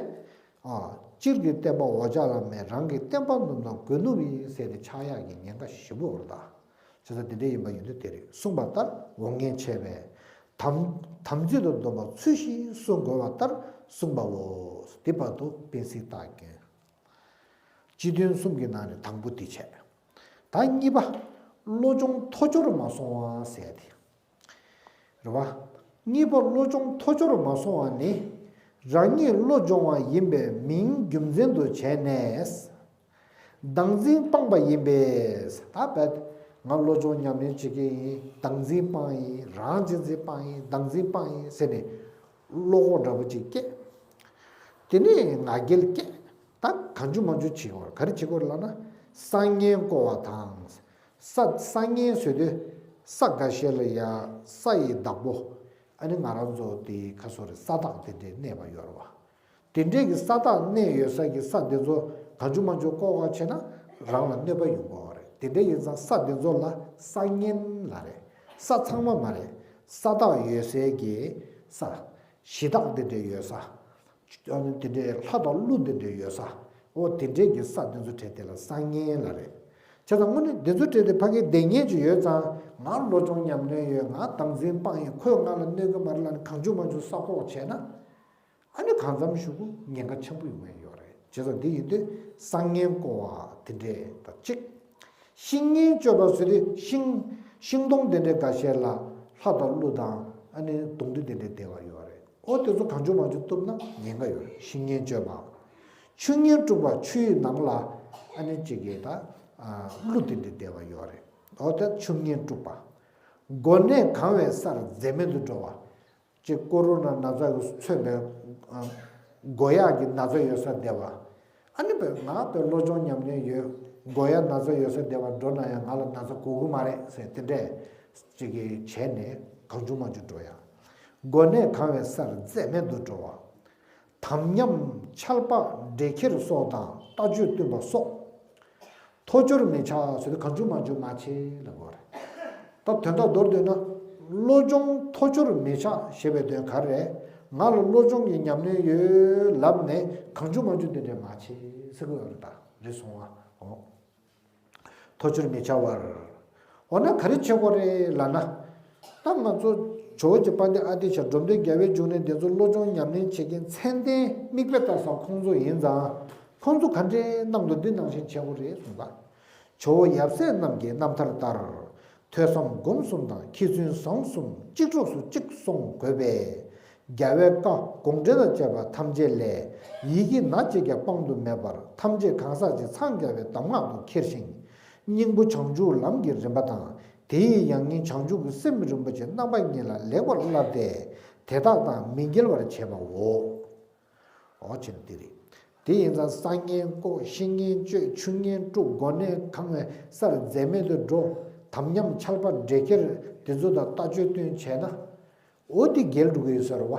ཨ། སྤྱིར་གྱི་བསྟན་པ་འོ་ཅག་ལ་མེད། རང་གི་བསྟན་པ་ནུབ་ན་དགོས་ནུབ་ཡིན་ཟེར་ཏེ་ཆགས་ཡག་གི་ཉེན་ཁ་ཞེ་པོ་ཡོད་རེད་ད། བྱས་ཙང་དེ་འདྲ་ཡིན་པ་ཡིན་དུས་དེ་རེད། གསུངས་པ་ལྟར་འོ་ངན་བྱས་པས། དམ། དམ་ཚིག་དང་སྡོམ་པ་ཚུལ་བཞིན་སྲུང་དགོས་པ་ལྟར་གསུངས་པའོ། དེ་བར་དུ་བསྟན་སྲིད་རྟགས་ཀྱི། སྤྱི་དོན་གསུམ་གྱི་ནང་ནས་དང་པོ་དེ་བྱས། ད་གཉིས་པ། བློ་སྦྱོང་ཐོ་ཅོར་མ་སོང་བ་ཟེར་ཡ་དེ། རེད་བ། གཉིས་པ་བློ་སྦྱོང་ཐོ་ཅོར་མ་སོང་བ་ནི། རང་ཉིད་བློ་སྦྱོང་བ་ཡིན་པའི་མིང་རྒྱུ་མཚན་དུ་བྱས་ནས། བདག་འཛིན་སྤངས་པ་ཡིན་པས། ད་བས། ང་བློ་སྦྱོང་ཉམས་ལེན་བྱེད་ཀྱི་ཡིན། བདག་འཛིན་སྤངས་ཡིན། རང་གཅེས་འཛིན་སྤངས་ཡིན། བདག་འཛིན་སྤངས་ཡིན་ཟེར་ནས། བློ་ཁོག་འདྲ་པོ་ཅིག་སྐྱེས། དེ་ནས་ང་རྒྱལ་སྐྱེས། ད་གང་བྱུང་མང་བྱུང་བྱེད་དགོས། ག་རེ་བྱེད་དགོས་ལབ་ན། ས་ངན་བརྐོ་བ་དང་། ས། ས་ངན་ཟེར་དུས། ས་འགའ་ཤས་ལ་ཡ་ས་ཡི་བདག་པོ། ཨ་ནི་ང་རང་ཚོ་དེ་ཁ་སོ་རེ་ས་བདག་དེ་འདྲའི་གནས་པ་ཡོད་རེད་བ། དེ་འདྲའི་གི་ས་བདག་གནས་ཡོད་ས་གི་ས་དེ་ཚོ་གང་བྱུང་མང་བྱུང་བརྐོ་བ་བྱས་ན་རང་ལ་གནོད་པ་ཡོང་གི་ཡོད་རེད། དེ་འདྲ་ཡིན་ཙང་ས་དེ་ཚོ་ལ་ས་ངན་ལབ་རེད། ས་ཚང་མ་མ་རེད། ས་བདག་ཡོད་སའི་གི་ས། གཞི་བདག་དེ་འདྲའི་ཡོད་ས། ཨ་ནི་དེ་འདྲའི་ལྷ་དང་ཀླུ་དེ་འདྲའི་ཡོད་ས། འོ་དེ་འདྲའི་གི་ས་དེ་ཚོ་བྲལ་ཏེ་ལ་ས་ངན་ལབ་རེད། བྱས་ཙང་དངོས་གནས་དེ་ཚོ་བྲལ་ཏེ་ཕ་གིའི་བདེ་ངན་ཅིག་ཡོད་ཙང་། ང་བློ་སྦྱོང་ཉམས་ལེན་ཡོད། ང་བདག་འཛིན་སྤངས་ཡིན། ཁོས་ང་ལ་གནོད་གི་མ་རེད་ལབ་ནས་གང་བྱུང་མང་བྱུང་ས་བརྐོ་བྱས་ན། ཨ་ནི་གང་འཚམ་ཞུ་གུ་ཉེན་ཁ་ཆེན་པོ་ཡོང་གི་ཡོད་རེད། བྱས་ཙང་འདི་ཡིན་དུས་ས་ངན་བརྐོ་བ་དེ་འདྲས་དང་གཅིག་ཤིང་ངན་གཅོད་པ་ཟེར་དུས་ཤིང་། ཤིང་སྡོང་དེ་འདྲའི་འགའ་ཤས་ལ་ལྷ་དང་ཀླུ་དང་ ཨ་ནི་གདུང་རྒྱུད་དེ་འདྲའི་བདེ་བ་ཡོད་རེད། ཨོ་དེ་ཚོ་གང་བྱུང་མང་བྱུང་བཏུབ་ན་ཉེན་ཁ་ཡོད་རེད། བཤེས་གཉེན་སྤྱོད་པ། ཆོས་ཉན་སྤྲུགས་པ་ཆུ་ཡི་ནང་ལ་ཨ་ནི་གཅིག་གིས་ད་ཀླུ་དེ་འདྲའི་བདེ་བ་ཡོད་རེད། ཨོ་དེ་ཆོས་ཉན་སྤྲུགས་པ། མགོ་ནད་གང་བའི་སར་འཛད་མེད་དུ་འགྲོ་བ། ཅིག་ཀོ་རོ་ན་ན་ཚ་གིས་མཚོན་པའི་མགོ་ཡག་གི་ན་ཚ་ཡོད་ས་བསྡད་པ། ཨ་ནི་བས་ང་བས་བློ་སྦྱོང་ཉམས་ལེན་ཡོད། མགོ་ཡག་ན་ཚ་ཡོད་ས་བསྡད་པ་འགྲོ་ན་ཡང་ང་ལ་ན་ཚ་འགོ་གི་མ་རེད་ཟེར་དེ་འདྲས་ཅིག་གིས་བྱས་ནས་གང་བྱུང་མང་བྱུང་འགྲོ་ཡ། མགོ་ནད་གང་བའི་སར་འཛད་མེད་དུ་འགྲོ་བ། དམ་ཉམས་ཆལ་པ་འདྲེ་ཁྱེར་སོགས་དང་ལྟ་སྤྱོད་བསྟུན་པ་སོགས། ཐོ་ཅོར་མི་ཆགས་ཟེར་དུས་གང་བྱུང་མང་བྱུང་མ་བྱེད་ལབ་དགོས་རེད། ད་དོན་དག་མདོར་བསྡུས་ན། བློ་སྦྱོང་ཐོ་ཅོར་མི་ཆགས་ཞེས་པའི་དོན་ག་རེ་རེད། ང་ལ་བློ་སྦྱོང་གི་ཉམས་ལེན་ཡོད་ལབ་ནས་གང་བྱུང་མང་བྱུང་དེ་འདྲས་མ་བྱེད་ཟེར་གི་ཡོད་རེད། ད་རེད་སོང་བ། འོ། ཐོ་ཅོར་མི་ཆགས་པར། འོ་ན་ག་རེ་བྱེད་དགོས་རེད་ལབ་ན། ད་ང་ཚོ་ཇོ་བོ་རྗེ་དཔལ་ལྡན་ཨ་ཏི་ཤ་འབྲོམ་སྟོན་རྒྱལ་བའི་འབྱུང་གནས་འདི་ཚོ་བློ་སྦྱོང་ཉམས་ལེན་བྱེད་མཁན་མཚན་ལྡན་མིག་དཔེ་ལྟ་ས་ཁོང་ཚོ་ཡིན་ཙང་། ཁོང་ཚོ་ག་འདྲའི་གནང་འདུག་འདི་ནང་བཞིན་བྱེད་དགོས་རེད་གསུངས་པ། ཇོ་བོ་ཡབ་སྲས་རྣམས་ཀྱི་རྣམ་ཐར་ལྟར། ཐོས་བསམ་སྒོམ་གསུམ་དང་མཁས་བཙུན་བཟང་གསུམ་གཅིག་གྲོགས་སུ་གཅིག་སོང་དགོས་པས། རྒྱལ་བའི་བཀའ་དགོངས་འགྲེལ་དང་བཅས་པ་ཐམས་ཅད་ལས། ཡི་གེ་སྣ་གཅིག་ཀྱང་སྤང་དུ་མེད་པར་ཐམས་ཅད་གང་ཟག་གཅིག་འཚང་རྒྱ་བའི་གདམས་ངག་ཏུ་འཁྱེར་ཞིང་། སྙིང་པོ་བྱང་ཆུབ་ལམ་གྱི་རིམ་པ་དང་། དེ་ཡི་ཡང་སྙིང་བྱང་ཆུབ་ཀྱི་སེམས་རིན་པོ་ཆེ་རྣམ་པ་གཉིས་ལ་ལེགས་པར་བསླབས་ཏེ། དེ་དག་དང་མི་འགལ་བར་བྱེད་པའོ། འོ་བྱས་ན་འདི་རེད། དེ་ཡིན་ཙང་བསང་གཉེན་བསྐོ། བཤེས་གཉེན་བཅོས། ཆུ་གཉེན་དཀྲུག། མགོ་ནད་གང་བའི་སར་འཛད་མེད་དུ་འགྲོ། དམ་ཉམས་ཆལ་པ་འདྲེ་ཁྱེར་དེ་ཚོ་དང་ལྟ་སྤྱོད་བསྟུན་བྱས་ན། འོ་དེ་འགལ་འགྲོ་གི་ཡོད་ས་རེད་བ།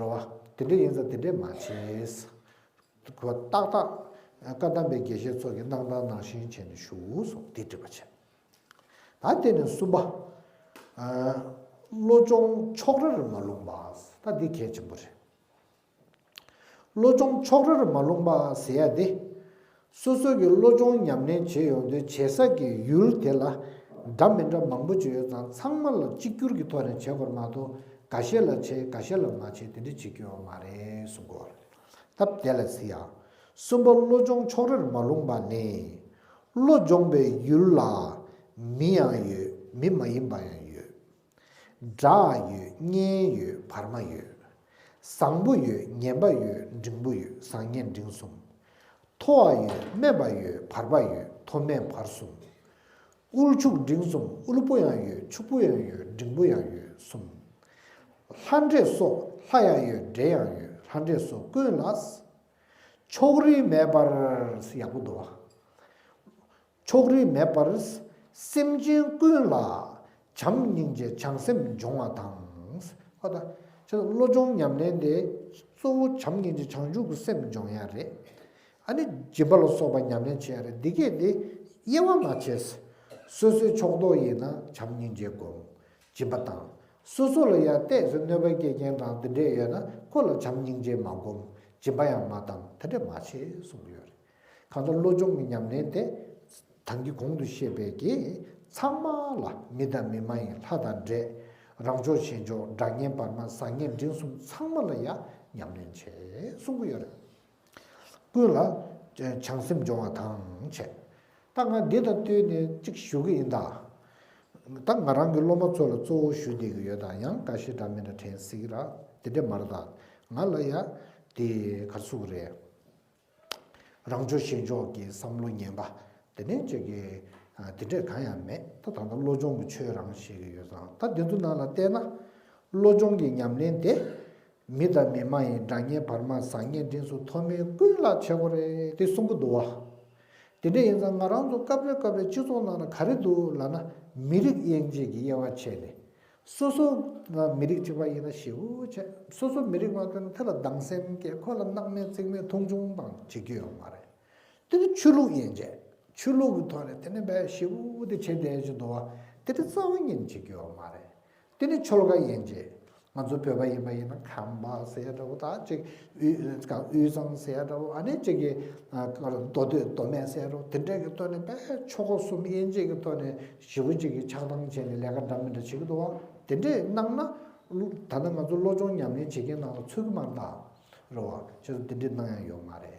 རེད་བ། དེ་འདྲ་ཡིན་ཙང་དེ་འདྲས་མ་བྱེད། ཁོ་ཏག་ཏག་བཀའ་གདམས་པའི་དགེ་བཤེས་ཚོ་གི་གནང་སྟངས་ནང་བཞིན་བྱས་ནས་བཞུགས་སོ་དེ་འགྲིག་པ་བྱས། ད་དེ་ནས་གསུམ་པ། བློ་སྦྱོང་ཕྱོགས་རེར་མ་ལྷུང་བ། ད་འདི་གལ་ཆེན་པོ་རེད། བློ་སྦྱོང་ཕྱོགས་རེར་མ་ལྷུང་བ་ཟེར་ཡ་དེ། སོ་སོ་གི་བློ་སྦྱོང་ཉམས་ལེན་བྱེད་ཡོང་དུས་བྱེད་ས་གི་ཡུལ་དེ་ལ་འདྲ་མི་འདྲ་མང་པོ་ཅིག་ཡོད་ཙང་ཚང་མ་ལ་གཅིག་གྱུར་གྱི་ཐོག་ནས་བྱེད་དགོས་མ་གཏོགས་འགའ་ཤས་ལ་བྱེད་འགའ་ཤས་ལ་མ་བྱེད་དེ་འདྲ་བྱེད་རྒྱུ་ཡོད་མ་རེད་གསུང་གི་ཡོད་རེད། སྟབས་བདེ་ལ་ཟེར་ཡ། གསུམ་པ་བློ་སྦྱོང་ཕྱོགས་རེར་མ་ལྷུང་བ་ནི། བློ་སྦྱོང་བའི་ཡུལ་ལ་མི་ཡང་ཡོད། མི་མ་ཡིན་པ་ཡང་ཡོད། སྒྲ་ཡོད། སྙན་ཡོད། བར་མ་ཡོད། བཟང་པོ་ཡོད། ངན་པ་ཡོད། འབྲིང་པོ་ཡོད། བཟང་ངན་འབྲིང་གསུམ། མཐོ་བ་ཡོད། དམན་པ་ཡོད། བར་པ་ཡོད། མཐོ་དམན་བར་གསུམ། དབུལ་ཕྱུག་འབྲིང་གསུམ། དབུལ་པོ་ཡང་ཡོད། ཕྱུག་པོ་ཡང་ཡོད། འབྲིང་པོ་ཡང་ཡོད་གསུམ། ལྷ་འདྲེ་སོགས་ལྷ་ཡང་ཡོད། འདྲེ་ཡང་ཡོད། ལྷ་འདྲེ་སོགས་ཀུན་ལ། ཕྱོགས་རིས་མེད་པར། ཡག་པོ་འདུག་བ། ཕྱོགས་རིས་མེད་པར། སེམས་ཅན་ཀུན་ལ་བྱམས་སྙིང་རྗེ་བྱང་སེམས་འབྱུང་བ་དང་། ཨོ་ད། ཁྱེད་བློ་སྦྱོང་ཉམས་ལེན་དེ་གཙོ་བོ་བྱམས་སྙིང་རྗེ་བྱང་ཆུབ་ཀྱི་སེམས་འབྱུང་ཡ་རེད། ཨ་ནི་སྦྱིན་པ་ལ་སོགས་པ་ཉམས་ལེན་བྱེད་ཡ་རེད། འདི་གས་དེ་དབྱེ་བ་མ་ཕྱེ། སོ་སོའི་ཕྱོགས་གཏོགས་ཡིན་ན་བྱམས་སྙིང་རྗེ་སྒོམ། སྦྱིན་པ་བཏང་། སོ་སོ་ལ་ཡང་ཏོག་ཙམ་གནོད་པ་སྐྱེལ་མཁན་དང་འདི་འདྲས་ཡོད་ན་ཁོ་ལ་བྱམས་སྙིང་རྗེ་མ་སྒོམ། སྦྱིན་པ་ཡང་མ་བཏང་། དེ་འདྲས་མ་བྱེད་གསུངས་ཡོད་རེད། གང་ལྟར་བློ་སྦྱོང་གི་ཉམས་ལེན་དེ། ད་གིན་གོང་དུ་བཤད་པའི་གི་ཚང་མ་ལ་མི་དང་མི་མ་ཡིན་ལྷ་དང་འདྲེ། རང་ཕྱོགས་གཞན་ཕྱོགས་དགྲ་གཉེན་བར་མ་བཟང་ངན་འབྲིང་གསུམ་ཚང་མ་ལ་ཡང་ཉམས་ལེན་བྱེད་གསུང་གི་ཡོད་རེད། ཀུན་ལ་བྱང་སེམས་སྦྱོང་བ་དང་བྱས། ད་ང་འདི་དང་བསྟུན་ནས་གཅིག་ཞུ་གི་ཡིན་ད། ད་ང་རང་གི་སློབ་མ་ཚོ་ལ་གཙོ་བོ་ཞུ་བསྡད་ཀྱི་ཡོད་ད། ཡང་འགའ་ཤས་འདྲ་མི་འདྲ་དྲན་སྲིད་ཀྱི་ར། དེ་འདྲས་མ་རེད་ད། ང་ལ་ཡ་དེ་ག་རེ་ཟེར་དགོས་རེད། རང་ཕྱོགས་གཞན་ཕྱོགས་ཀྱི་བསམ་བློ་ངན་པ་དེ་ནས་ཅིག་གི་དེ་འདྲས་གང་ཡང་མེད། ད་ད་ལྟ་བློ་སྦྱོང་གི་ཆོས་རང་བཤད་ཀྱི་ཡོད་ཙང་། ད་འདི་ཚོ་ནང་ལ་བལྟས་ན་བློ་སྦྱོང་གི་ཉམས་ལེན་དེ། མི་དང་མི་མ་ཡིན་དགྲ་གཉེན་བར་མ་བཟང་ངན་འབྲིང་གསུམ་མཐོ་དམན་ཀུན་ལ་བྱེད་དགོས་རེད་དེ་གསུང་གི་འདུག་བ། དེ་འདྲ་ཡིན་ཙང་ང་རང་ཚོ་སྐབས་རེ་སྐབས་རེ་སྤྱི་ཚོགས་ནང་ལ་ག་རེ་འདུག་ལབ་ན། མི་རིགས་དབྱེ་འབྱེད་ཀྱི་དབྱེ་བ་ཕྱེ་ནས། སོ་སོ་ང་མི་རིགས་གཅིག་པ་ཡིན་ན་ཞེ་པོ་བྱས། སོ་སོ་མི་རིགས་མ་ཐོན་ན་དེ་ལ་སྡང་སེམས་སྐྱེ། ཁོ་ལ་སྣང་མེད་རྩིག་མེད་མཐོང་ཆུང་དང་བྱེད་རྒྱུ་ཡོད་མ་རེད། དེ་ནི་ཆོས་ལུགས་དབྱེ་འབྱེད། ཆོས་ལུགས་ཀྱི་ཐོག་ནས་དེ་ནི་བས་ཞེ་པོ་དེ་བྱེད་བསྡད་ཀྱི་འདུག་བ། དེ་དེ་རྩ་བ་ཉིད་ནས་བྱེད་རྒྱུ་ཡོད་མ་རེད། དེ་ནི་ཆོལ་ཁ་དབྱེ་འབྱེད། ང་ཚོ་བོད་པ་ཡིན་པ་ཡིན་ན་ཁམས་པ་ཟེར་ཡ་འདྲ་བོ། ད་ཅིག་དབུས་དབུས་གཙང་ཟེར་ཡ་འདྲ་བོ། ཨ་ནི་ཅིག་གི་མདོ་སྟོད་མདོ་སྨད་ཟེར་ཡ་འདྲ་བོ། དེ་འདྲས་ཀྱི་ཐོག་ནས་བས་ཆོལ་ཁ་གསུམ་དབྱེ་འབྱེད་ཀྱི་ཐོག་ནས་ཞེ་པོ་ཅིག་གི་ཆགས་སྡང་བྱས་ནས་ལས་ཀ་འདྲ་མི་འདྲ་བྱེད་ཀྱི་འདུག་བ། དེ་འདྲས་གནང་ན། ད་ནི་ང་ཚོ་བློ་སྦྱོང་ཉམས་ལེན་བྱེད་མཁན་ནང་ལ་ཚུད་ཀྱི་མ་རེད་ད། རེད་བ། བྱས་ཙང་དེ་འདྲས་གནང་ཡ་ཡོད་མ་རེད།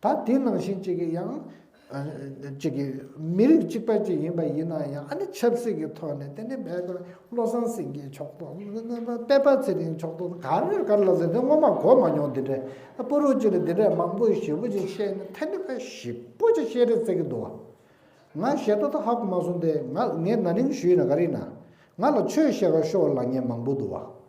ད་དེ་ནང་བཞིན་གཅིག་གི་ཡང་། ཅིག་གི་མི་རིགས་གཅིག་པ་ཅིག་ཡིན་པ་ཡིན་ན་ཡང་ཨ་ནི་ཆབ་སྲིད་ཀྱི་ཐོག་ནས་དེ་ནི་བལ་བློ་བཟང་སེང་གེའི་ཕྱོགས་གཏོགས། སྤེན་པ་ཚེ་རིང་ཕྱོགས་གཏོགས་ག་རེ་ག་རེ་ལ་ཟེར་དེ་སྔོན་མ་གོ་མ་མྱོང་། དེ་འདྲའི་སྤུ་རུ་ཅིག་ལ་དེ་འདྲའི་མང་པོ་ཞེ་པོ་ཅིག་བཤད་ནས་ཐ་ནི་བལ་ཞེ་པོ་ཅིག་བཤད་རེས་བྱེད་ཀྱི་འདུག་བ། ང་ཞེ་ཏོག་ཏོ་ཧ་གོ་མ་སོང་སྟེ། ང་ངས་ན་ནིང་ཞུས་ན་ག་རེ་ཡིན་ན། ང་ལ་ཆོས་བཤད་ག་ཤོག་ལབ་མཁན་མང་པོ་འདུག་བ།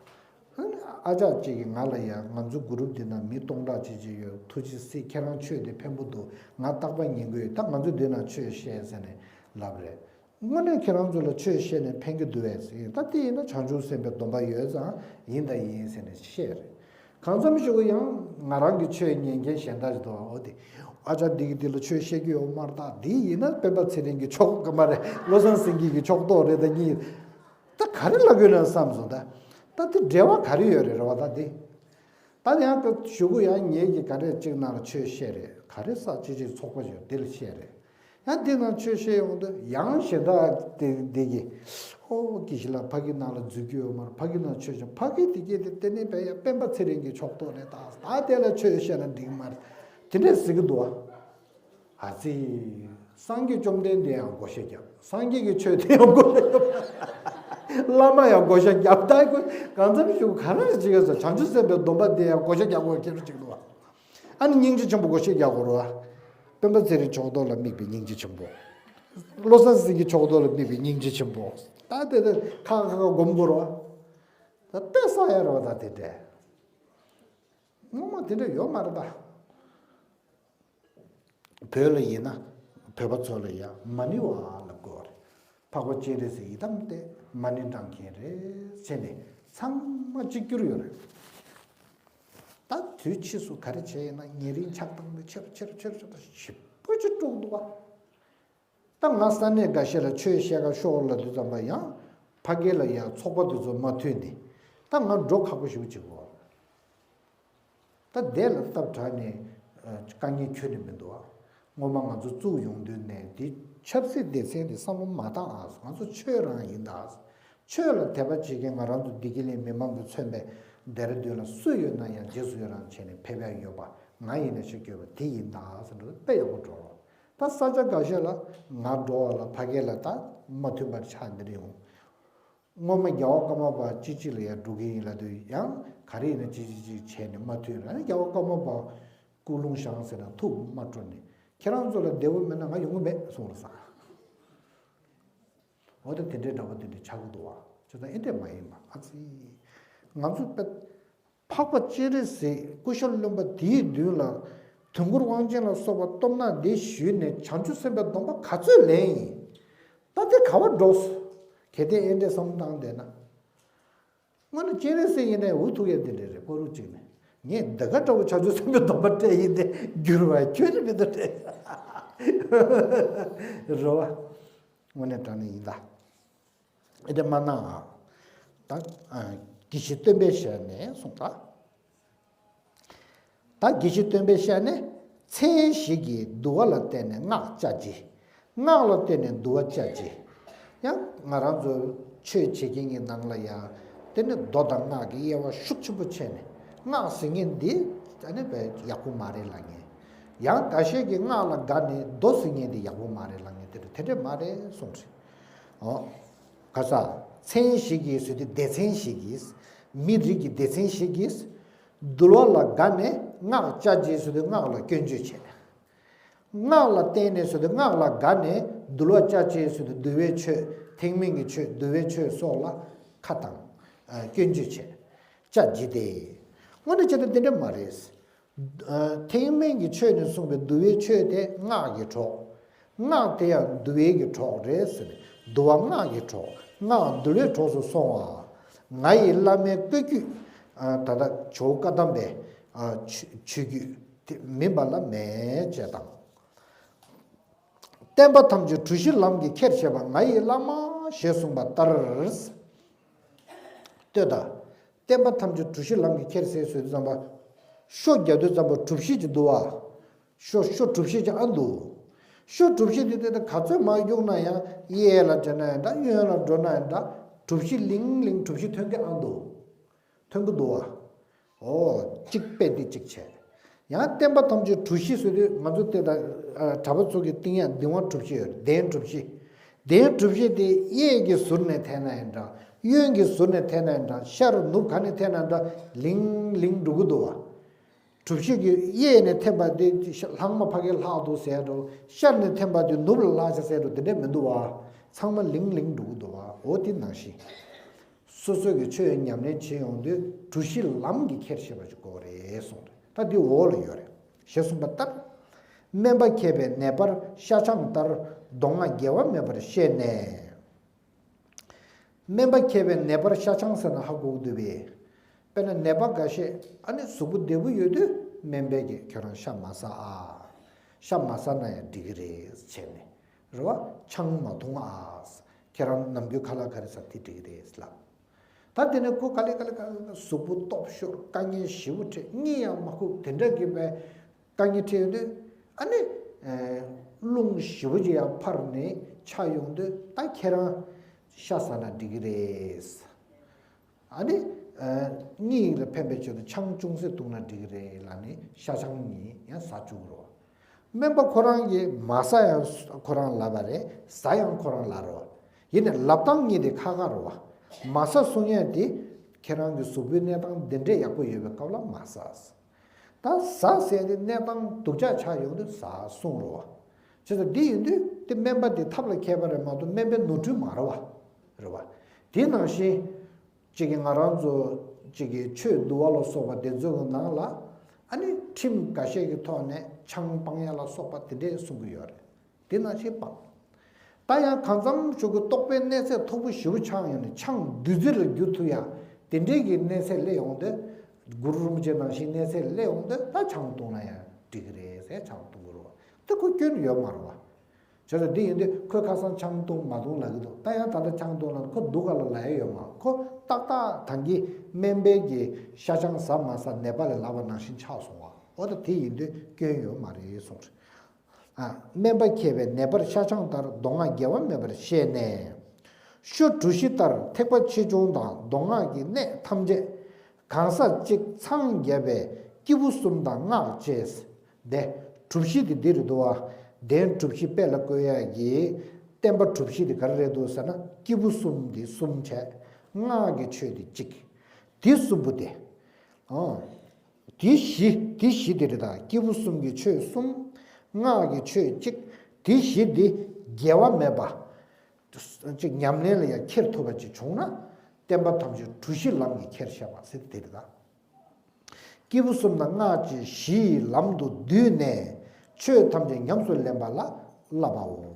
ཨ་ཅག་ཅིག་གིས་ང་ལ་ཡ་ང་ཚོ་གུ་རུབ་འདི་ན་མི་སྟོང་ཕྲག་ཅིག་ཅིག་ཡོད། ཐུགས་རྗེ་གཟིགས། ཁྱེད་རང་ཆོས་དེ་ཕན་པོ་འདུག། ང་རྟག་པར་ཉན་གི་ཡོད། ད་ང་ཚོ་འདི་ན་ཆོས་བཤད་ཟེར་ནས་ལབ་རེད། དངོས་གནས་ཁྱེད་རང་ཚོ་ལ་ཆོས་བཤད་ནས་ཕན་གི་འདུག་བས་ཟེར། ད་དེ་ཡིན་ན་བྱང་ཆུབ་སེམས་དཔའི་སྡོམ་པ་ཡོད་ཙང་ཡིན་ད་ཡིན་ཟེར་ནས་བཤད་རེད། གང་འཚམ་ཞིག་གུ་ཡང་ང་རང་གི་ཆོས་ཉན་མཁན་གཞན་དག་ཅིག་འདུག་བ། འོ་དེ་ཨ་ཅག་འདི་གི་འདི་ལ་ཆོས་བཤད་རྒྱུ་ཡོད་མ་རེད། ད་འདི་ཡིན་ན་སྤེན་པ་ཚེ་རིང་གི་ཕྱོགས་ག་མ་རེད། བློ་བཟང་སེང་གེ་གི་ཕྱོགས་གཏོགས་རེད། ད་གཉིས། ད་ག་རེ་ལབ་དགོས་ན་བསམ་སོང་། ད་ད་དེ་འབྲེལ་བ་ག་རེ་ཡོད་རེད། རེད་བ། ད་དེ་ད་ཡང་ད་ཞུ་གུ་ཡང་ངེད་ཀྱི་ག་རེ་གཅིག་ནང་ལ་ཆོས་བཤད་རེད། ག་རེ་ས་ཅི་ཅིག་ཚོགས་པ་ཡོད་དེ་ལ་བཤད་རེད། ཡང་དེ་ནང་ཆོས་བཤད་ཡོང་དུས་ཡང་གཞན་དག་དེ་དེ་གི་ཨོ་དགེ་བཤེས་ལགས་ཕ་གི་ནང་ལ་འཛུལ་རྒྱུ་ཡོད་མ་རེད། ཕ་གི་ནང་ཆོས་བྱུང་། ཕ་གི་དེ་གས་དེ་དེ་ནས་བས་ཡང་སྤེན་པ་ཚེ་རིང་གི་ཕྱོགས་གཏོགས་རེད། ད་ད་དེ་ལ་ཆོས་བཤད་ན་འགྲིག་མ་རེད། དེ་འདྲས་ཟེར་གི་འདུག་བ། ཨ་ཙི། སངས་རྒྱས་བཅོམ་ལྡན་འདས་ཡང་བགོ་བཤའ་བརྒྱབ། སངས་རྒྱས་ཀྱི་ཆོས་དེ་ཡང་བགོ་བཤའ་བརྒྱབ། བླ་མ་ཡང་བགོ་བཤའ་བརྒྱབ། ད་ཁོ་གང་འཚམ་ཞིག་ག་རེ་བྱེད་ཀྱི་ཟེར། བྱང་ཆུབ་སེམས་དཔའི་སྡོམ་པ་དེ་ཡང་བགོ་བཤའ་རྒྱག་དགོས་ཁེལ་ཅིག་འདུག་བ། ཨ་ནི་སྙིང་རྗེ་ཆེན་པོ་བགོ་བཤའ་རྒྱག་དགོས་རེད་བ། སྤེན་པ་ཚེ་རིང་ཕྱོགས་གཏོགས་ལ་དམིགས་པའི་སྙིང་རྗེ་ཆེན་པོ། བློ་བཟང་སེང་གེ་ཕྱོགས་གཏོགས་ལ་དམིགས་པའི་སྙིང་རྗེ་ཆེན་པོ། ད་དེ་དེ་ཁ་ཁ་ཁ་སྒོམ་དགོས་རེད་བ། ད་དཔེ་བསགས་ཡ་རེད་བ། ད་དེ་འདྲས། ངོ་མ་དེ་འདྲ་ཡོད་མ་རེད་ད། བོད་ལ་ཡིན་ན་བོད་པ་ཚོ་ལ་ཡང་མ་ཎི་བ་ལབ་དགོས་རེད། འཕགས་པ་སྤྱན་རས་གཟིགས་ཡི་དམ་བསྟེན། མ་ཎི་བགྲང་མཁན་རེད་ཟེར་ནས་ཚང་མ་གཅིག་གྱུར་ཡོད་རེད། ད་དུས་ཕྱིས་སུ་ག་རེ་བྱས་ཡིན་ན་ཉེ་རིང་ཆགས་སྡང་དེ་ཆེ་རུ་ཆེ་རུ་ཆེ་རུ་ཆེ་རུ་ཞེ་པོ་ཅིག་དཀྲུགས་འདུག་བ། ད་ང་ས་གནས་འགའ་ཤས་ལ་ཆོས་བཤད་ག་ཤོག་ལབ་དུས་ཙམ་པ་ཡང་ཕ་གི་ལ་ཡང་ཚོགས་པ་དེ་ཚོ་མ་མཐུན་ནས་ད་ང་འགྲོ་ཁག་པོ་ཞེ་པོ་ཅིག་གོ། ད་དེ་ལ་སྟབས་དྲག་ནས་དཀའ་ངལ་ཁྱོན་ནས་མི་འདུག་ཨ། སྔོན་མ་ང་ཚོ་བཙུགས་ཡོང་དུས་ནས་དེ་ཆབ་སྲིད་སྡེ་ཚན་དེ་བསམ་བློ་མ་བཏང་ཨ། ང་ཚོ་ཆོས་རང་ཡིན་ད། ཆོས་ལ་དད་པ་བྱེད་མཁན་ང་རང་ཚོ་བདེ་སྐྱིད་གླིང་མི་མང་གིས་མཚོན་པའི་ལྡེ་ར་ལྡུན་ལ་སུ་ཡོད་ན་ཡང་རྗེས་སུ་ཡི་རང་བྱས་ནས་ཕེབས་ཡ་ཡོད་པ། ང་ཡིན་ན་ཤོད་དགོས་པ་དེ་ཡིན་ད་ཟེར་འགྲོ་དཔེ་ཡག་པོ་འགྲོ་རོགས། ད་ས་ཆ་འགའ་ཤས་ལ་ང་འགྲོ་བ་ལ་ཕ་གི་ལ་ད་མ་མཐུན་པར་ཆགས་འདི་རེད་ཡོང་། སྔོན་མ་རྒྱལ་བ་ཀརྨ་པ་ཅི་ཅི་ལ་ཡར་འགྲོ་གི་ཡིན་ལབ་དུས་ཡང་ག་རེ་ཡིན་ན་ཅི་ཅི་ཅི་བྱས་ནས་མ་མཐུན། ཨ་ནི་རྒྱལ་བ་ཀརྨ་པ་སྐུ་རླུང་བཞེངས་ཟེར་ན་ཐུགས་མ་སྤྲོ་ནས་ཁྱེད་རང་ཚོ་ལ་བདེ་པོ་མེད་ན་ང་ཡོང་གི་མེད་གསུངས་རེད་ཟེར། འོ་ད་དེ་འདྲའི་འདྲ་པོ་དེ་འདྲ་ཆགས་ཀྱི་འདུག་བ། བྱས་ཙང་ཨེ་འདྲས་མ་ཡིན་པ་ཨ་ཙི། ང་ཚོ་དཔེ། འཕགས་པ་སྤྱན་རས་གཟིགས་སྐུ་ཤ་རློན་པ་དེའི་མདུན་ལ་དུས་འཁོར་དབང་ཆེན་ལ་སོགས་པ་སྟོབས་ནག་འདི་ཞུས་ནས་བྱང་ཆུབ་སེམས་དཔའི་སྡོམ་པ་ག་ཚོད་ལེན་ཡིན། ད་དེ་ག་བ་འགྲོ་སོ། གལ་ཏེ་ཨེ་འདྲས་བསམ་བློ་བཏང་བསྡད་ན། དངོས་གནས་སྤྱན་རས་གཟིགས་ཡིན་ནའི་འུ་ཐུག་ཡ་འདི་འདྲས་རེད། སྐོར་རུ་གཅིག་ནས་ངས་འདི་ག་འདྲ་བོ་བྱང་ཆུབ་སེམས་དཔའི་སྡོམ་པ་སྤྲད་ཡིན་ཏེ་འགྱུར་བ་ཁྱོད་ཀྱི་མི་འདུག་སྤྲད་རོ་བ། དངོས་གནས་དྲང་གནས་ཡིན་ད། ཨེ་དེ་མ་གནང་ཨ། ད་ཨ། དགེ་བཤེས་སྟོན་པའི་ཞལ་ནས་གསུངས་ད། ད་དགེ་བཤེས་སྟོན་པའི་ཞལ་ནས་མཚན་ཞིག་གིས་དུ་བ་ལ་བརྟེན་ནས་སྔགས་བཅའ་བྱེད། སྔགས་ལ་བརྟེན་ནས་དུ་བ་བཅའ་བྱེད། ཡང་ང་རང་ཚོ་ཆོས་བྱེད་མཁན་གྱི་ནང་ལ་ཡང་དེ་ནི་མདོ་དང་སྔགས་ཀྱི་དབྱེ་བ་ཤུགས་ཆེན་པོ་ཕྱེ་ནས་སྔགས་ཟེར་མཁན་འདི་ཨ་ནི་བས་ཡག་པོ་མ་རེད་ལབ་མཁན། ཡང་འགའ་ཤས་ཀྱིས་སྔགས་ལ་དགའ་ནས་མདོ་ཟེར་མཁན་འདི་ཡག་པོ་མ་རེད་ལབ་མཁན་དེ་འདྲ་དེ་འདྲས་མ་རེད་གསུངས་རེད། ཨོ། ག་ས། མཚན་ཞིག་གིས་ཟེར་དུས་སྡེ་ཚན་ཞིག་གིས། མི་རིགས་ཀྱི་སྡེ་ཚན་ཞིག་གིས། འདུལ་བ་ལ་དགའ་ནས་སྔགས་བཅའ་བྱེད་ཟེར་དུས་སྔགས་ལ་སྐྱོན་བརྗོད་བྱེད། སྔགས་ལ་བརྟེན་ནས་ཟེར་དུས་སྔགས་ལ་དགའ་ནས་འདུལ་བ་བཅའ་བྱེད་ཟེར་དུས་འདུལ་བའི་ཆོས་ཐེག་དམན་གྱི་ཆོས་འདུལ་བའི་ཆོས་སོགས་ལ་ཁ་བཏང་། སྐྱོན་བརྗོད་བྱེད། བཅའ་བྱེད་དེ། དངོས་གནས་བྱས་ན་དེ་འདྲ་མ་རེད། ཐེག་དམན་གྱི་ཆོས་ནས་གསུངས་པའི་འདུལ་བའི་ཆོས་དེ་སྔགས་ཀྱི་གྲོགས། སྔགས་དེ་ཡང་འདུལ་བའི་གི་གྲོགས་རེད་ཟེར་ནས་འདུལ་བ་སྔགས་ཀྱི་གྲོགས། སྔགས་འདུལ་བའི་གྲོགས་སུ་སོང་བ། ང་ཡི་བླ་མའི་བཀའ་བརྒྱུད། ད་ལྟ་ཇོ་བོ་བཀའ་གདམས་པའི་ཆོས་བརྒྱུད་དེ་མིན་པ་ལ་མེད་ཅེས་དང་། བསྟན་པ་ཐམས་ཅད་གྲུ་བཞི་ལམ་གྱིས་ཁྱེར་བྱེད་པ་ང་ཡི་བླ་མ་ཞེས་གསུངས་པ་ལྟར། ལྟོས་དང་། བསྟན་པ་ཐམས་ཅད་གྲུ་བཞི་ལམ་གྱིས་ཁྱེར་ཟེར་ཟེར་དུས་ཙམ་པ། ཤོ་རྒྱག་དུས་ཙམ་པ་གྲུ་བཞི་ཅིག་འདུག་བ། ཤོ་ཤོ་གྲུ་བཞི་ཅིག་ཨ་འདུག་ཤོ་གྲུ་བཞི་དེ་དེ་ག་ཚོད་མར་གཡུག་ན་ཡང་གཡས་ལ་འགྲོ་ན་ཡང་འདྲ་གཡོན་ལ་འགྲོ་ན་ཡང་འདྲ་གྲུ་བཞི་ལིང་ལིང་གྲུ་བཞི་ཐོན་གི་ཨ་འདུག་ཐོན་གི་འདུག་བ། ཨོ། གཅིག་པས་འདི་གཅིག་བྱས། ཡང་བསྟན་པ་ཐམས་ཅད་གྲུ་བཞི་ཟེར་དུས་ང་ཚོ་དེ་དང་གྲྭ་པ་ཚོ་གི་གཏིང་ཡང་གདིང་བ་གྲུ་བཞི་ཡོད། གདན་གྲུ་བཞི། གདན་གྲུ་བཞི་དེ་གཡས་ཀྱི་ཟུར་ནས་འཐེན་ན་ཡང་འདྲ། གཡོན་གྱི་ཟུར་ནས་འཐེན་ན་ཡང་འདྲ། ཤར་ནུབ་ག་ནས་འཐེན་ན་འདྲ། ལིང་ལིང་འགྲོ་གི་འདུག་བ། གྲུ་བཞི་གི་གཡས་ནས་འཐེན་པ་དེ་ལྷག་མ་ཕ་གིར་ལྷག་འདུག་ཟེར་འགྲོ། ཤར་ནས་འཐེན་པ་དེ་ནུབ་ལ་ལྷག་ཆ་ཟེར་འགྲོ། དེ་འདྲ་མི་འདུག་བ། ཚང་མ་ལིང་ལིང་འགྲོ་གི་འདུག་བ། འོ་དེ་ནང་བཞིན། སོ་སོ་གི་ཆོས་ཉམས་ལེན་བྱེད་ཡོང་དུས་གྲུ་བཞི་ལམ་གྱི་ཁྱེར་ཤེས་པ་ཞིག་དགོས་རེད་གསུངས་རེད། ད་འདི་འོག་ལ་ཡོད་རེད། ཞེས་གསུངས་པ་ལྟར། སྨན་པ་མཁས་པའི་ནད་པར་ཤ་ཆང་ལྟར། མདོ་སྔགས་འགལ་བ་མེད་པར་ཤེས་ནས། སྨན་པ་མཁས་པའི་ནད་པར་ཤ་ཆང་ཟེར་ན་ཧ་གོ་གི་འདུག་པས། དཔེར་ན་ནད་པ་འགའ་ཤས་ཨ་ནི་གཟུགས་པོ་བདེ་པོ་ཡོད་དུས་སྨན་པས་ཀྱིས་ཁྱོད་རང་ཤ་མ་ཟ་ཨ། ཤ་མ་ཟ་ན་ཡང་འགྲིག་གི་རེད་བྱས་ནས། རེད་བ། ཆང་མ་འཐུང་ཨ། ཁྱེད་རང་ནམ་རྒྱུན་ཁ་ལག་ག་རེ་ཟ་དེ་འགྲིག་གི་རེད་ལབ། ད་དེ་ནས་ཁོ་ག་ལེ་ག་ལེ་ག་ལེ་གཟུགས་པོ་སྟོབས་ཤོར། དཀའ་ངལ་ཞེ་པོ་འཕྲད། གཉིད་ཡང་མ་ཁུག། དེ་འདྲ་གི་བས་དཀའ་ངལ་འཕྲད་ཡོང་དུས་ཨ་ནི། རླུང་ཞེ་པོ་ཅིག་ཡང་འཕར་ནས་ཆགས་ཡོང་དུས་ད་ཁྱེད་རང་ཤ་ཟ་ན་འགྲིག་གི་རེད། ཨ་ནི། གཉིད་ལ་ཕན་པའི་ཆེད་དུ་ཆང་ཅུང་ཟད་བཏུང་ན་འགྲིག་གི་རེད་ལབ་ནས་ཤ་ཆང་གཉིས་ཡང་ཟ་བཅུག་གི་རེད། སྨན་པ་ཁོ་རང་གིས་མ་ཟ་ཡང་ཁོ་རང་ལབ་པ་རེད། ཟ་ཡང་ཁོ་རང་ལབ་རེད་བ། ཡིན་ནའི་ལབ་སྟངས་གཉིས་དེ་ཁག་ཁག་རེད་བ། མ་ཟ་གསུང་ཡས་དེ་ཁྱེད་རང་གི་གཟུགས་པོའི་གནས་སྟངས་འདི་འདྲས་ཡག་པོ་ཡོད་པའི་སྐབས་ལ་མ་ཟ། ད་ཟ་ཟེར་དེ་གནས་སྟངས་སྡུག་ཅག་ཆགས་ཡོང་དུས་ཟ་གསུང་རེད་བ། བྱས་ཙང་འདི་ཡིན་དུས་དེ་སྨན་པ་དེ་ཐབས་ལ་མཁས་པ་རེད་མ་གཏོགས་སྨན་པའི་ནོར་འཁྲུལ་མ་རེད་བ། རེད་བ། དེ་ནང་བཞིན། གཅིག་གིས་ང་རང་ཚོ་གཅིག་གིས་ཆོས་འདུལ་བ་ལ་སོགས་པ་དེ་ཚོའི་ནང་ལ་ཨ་ནི་ཁྲིམས་འགའ་ཤས་ཀྱི་ཐོག་ནས་ཆང་སྤང་ཡ་ལ་སོགས་པ་དེ་འདྲས་གསུང་གི་ཡོད་རེད། དེ་ནང་བཞིན་སྤང་། ད་ཡང་གང་འཚམ་ཞིག་གི་རྟོགས་པའི་གནས་ཚད་མཐོ་པོ་ཞེ་པོ་ཆགས་ཡོང་ནས་ཆང་བདུད་རྩི་ལ་བསྒྱུར་ཐུབ་ཡ་དེ་འདྲས་ཀྱི་གནས་ཚད་སླེབས་ཡོང་དུས། གུ་རུ་རིན་པོ་ཆེ་ནང་བཞིན་གནས་ཚད་སླེབས་ཡོང་དུས་ད་ཆང་བཏུང་ན་ཡང་འགྲིག་གི་རེད་ཟེར་ཆང་བཏུང་གི་རེད་བ། དེ་ཁོ་སྐྱོན་ཡོད་མ་རེད་བ། བྱས་ཙང་འདི་ཡིན་དུས་ཁོས་ཁ་སང་ཆང་བཏུང་མ་བཏུང་ལབ་ཀྱི་འདུག་ད་ཡང་ད་ལྟ་ཆང་བཏུང་ལབ་ཁོ་སྡུག་ག་ལ་ལབ་ཡ་ཡོད་མ་རེད། ཁོ་ཏག་ཏག་ད་གིན་སྨན་པས་ཀྱིས་ཤ་ཆང་ཟ་མ་ཟ་ནད་པ་ལ་ལབ་པ་ནང་བཞིན་ཆགས་སོང་བ། འོ་ད་དེ་ཡིན་དུས་སྐྱོན་ཡོད་མ་རེད་གསུངས་རེད། ཨ། སྨན་པ་མཁས་པའི་ནད་པར་ཤ་ཆང་ལྟར། མདོ་སྔགས་འགལ་བ་མེད་པར་ཤེས་ནས། ཤོ་གྲུ་བཞི་ལྟར་ཐེག་པ་ཆེ་ཆུང་དང་། མདོ་སྔགས་ཀྱི་གནད་ཐམས་ཅད་གང་ཟག་གཅིག་འཚང་རྒྱ་བའི་སྐྱེས་བུ་གསུམ་དང་སྔགས་བཅས། དེ་གྲུ་བཞི་དེ་འདི་རེད་འདུག་བ། གདན་གྲུ་བཞི་དཔེ་ལ་བཀོད་ཡག་གི་བསྟན་པ་གྲུ་བཞི་དེ་ག་རེ་རེད་འདུག་ཟེར་ན་སྐྱེས་བུ་གསུམ་དེ་གསུམ་བྱས། སྔགས་ཀྱི་ཆོས་དེ་གཅིག་དེ་གསུམ་པོ་དེ། ཨང་། དེ་བཞི་དེ་བཞི་དེ་རེད་ད། སྐྱེས་བུ་གསུམ་གྱི་ཆོས་གསུམ། སྔགས་ཀྱི་ཆོས་གཅིག་དེ་བཞི་དེ་འགལ་བ་མེད་པ། ཅིག་ཉམས་ལེན་ལ་ཡང་འཁྱེར་ཐུབ་པ་ཅིག་བྱུང་ན། བསྟན་པ་ཐམས་ཅད་གྲུ་བཞི་ལམ་གྱིས་ཁྱེར་ཤེས་པ་ཟེར་དེ་རེད་ད། སྐྱེས་བུ་གསུམ་དང་སྔགས་ཀྱི་གཞི་ཡི་ལམ་དུ་བསྡུས་ནས་ཆོས་ཐམས་ཅད་ཉམས་སུ་ལེན་པ་ལ་བསླབ་པའོ།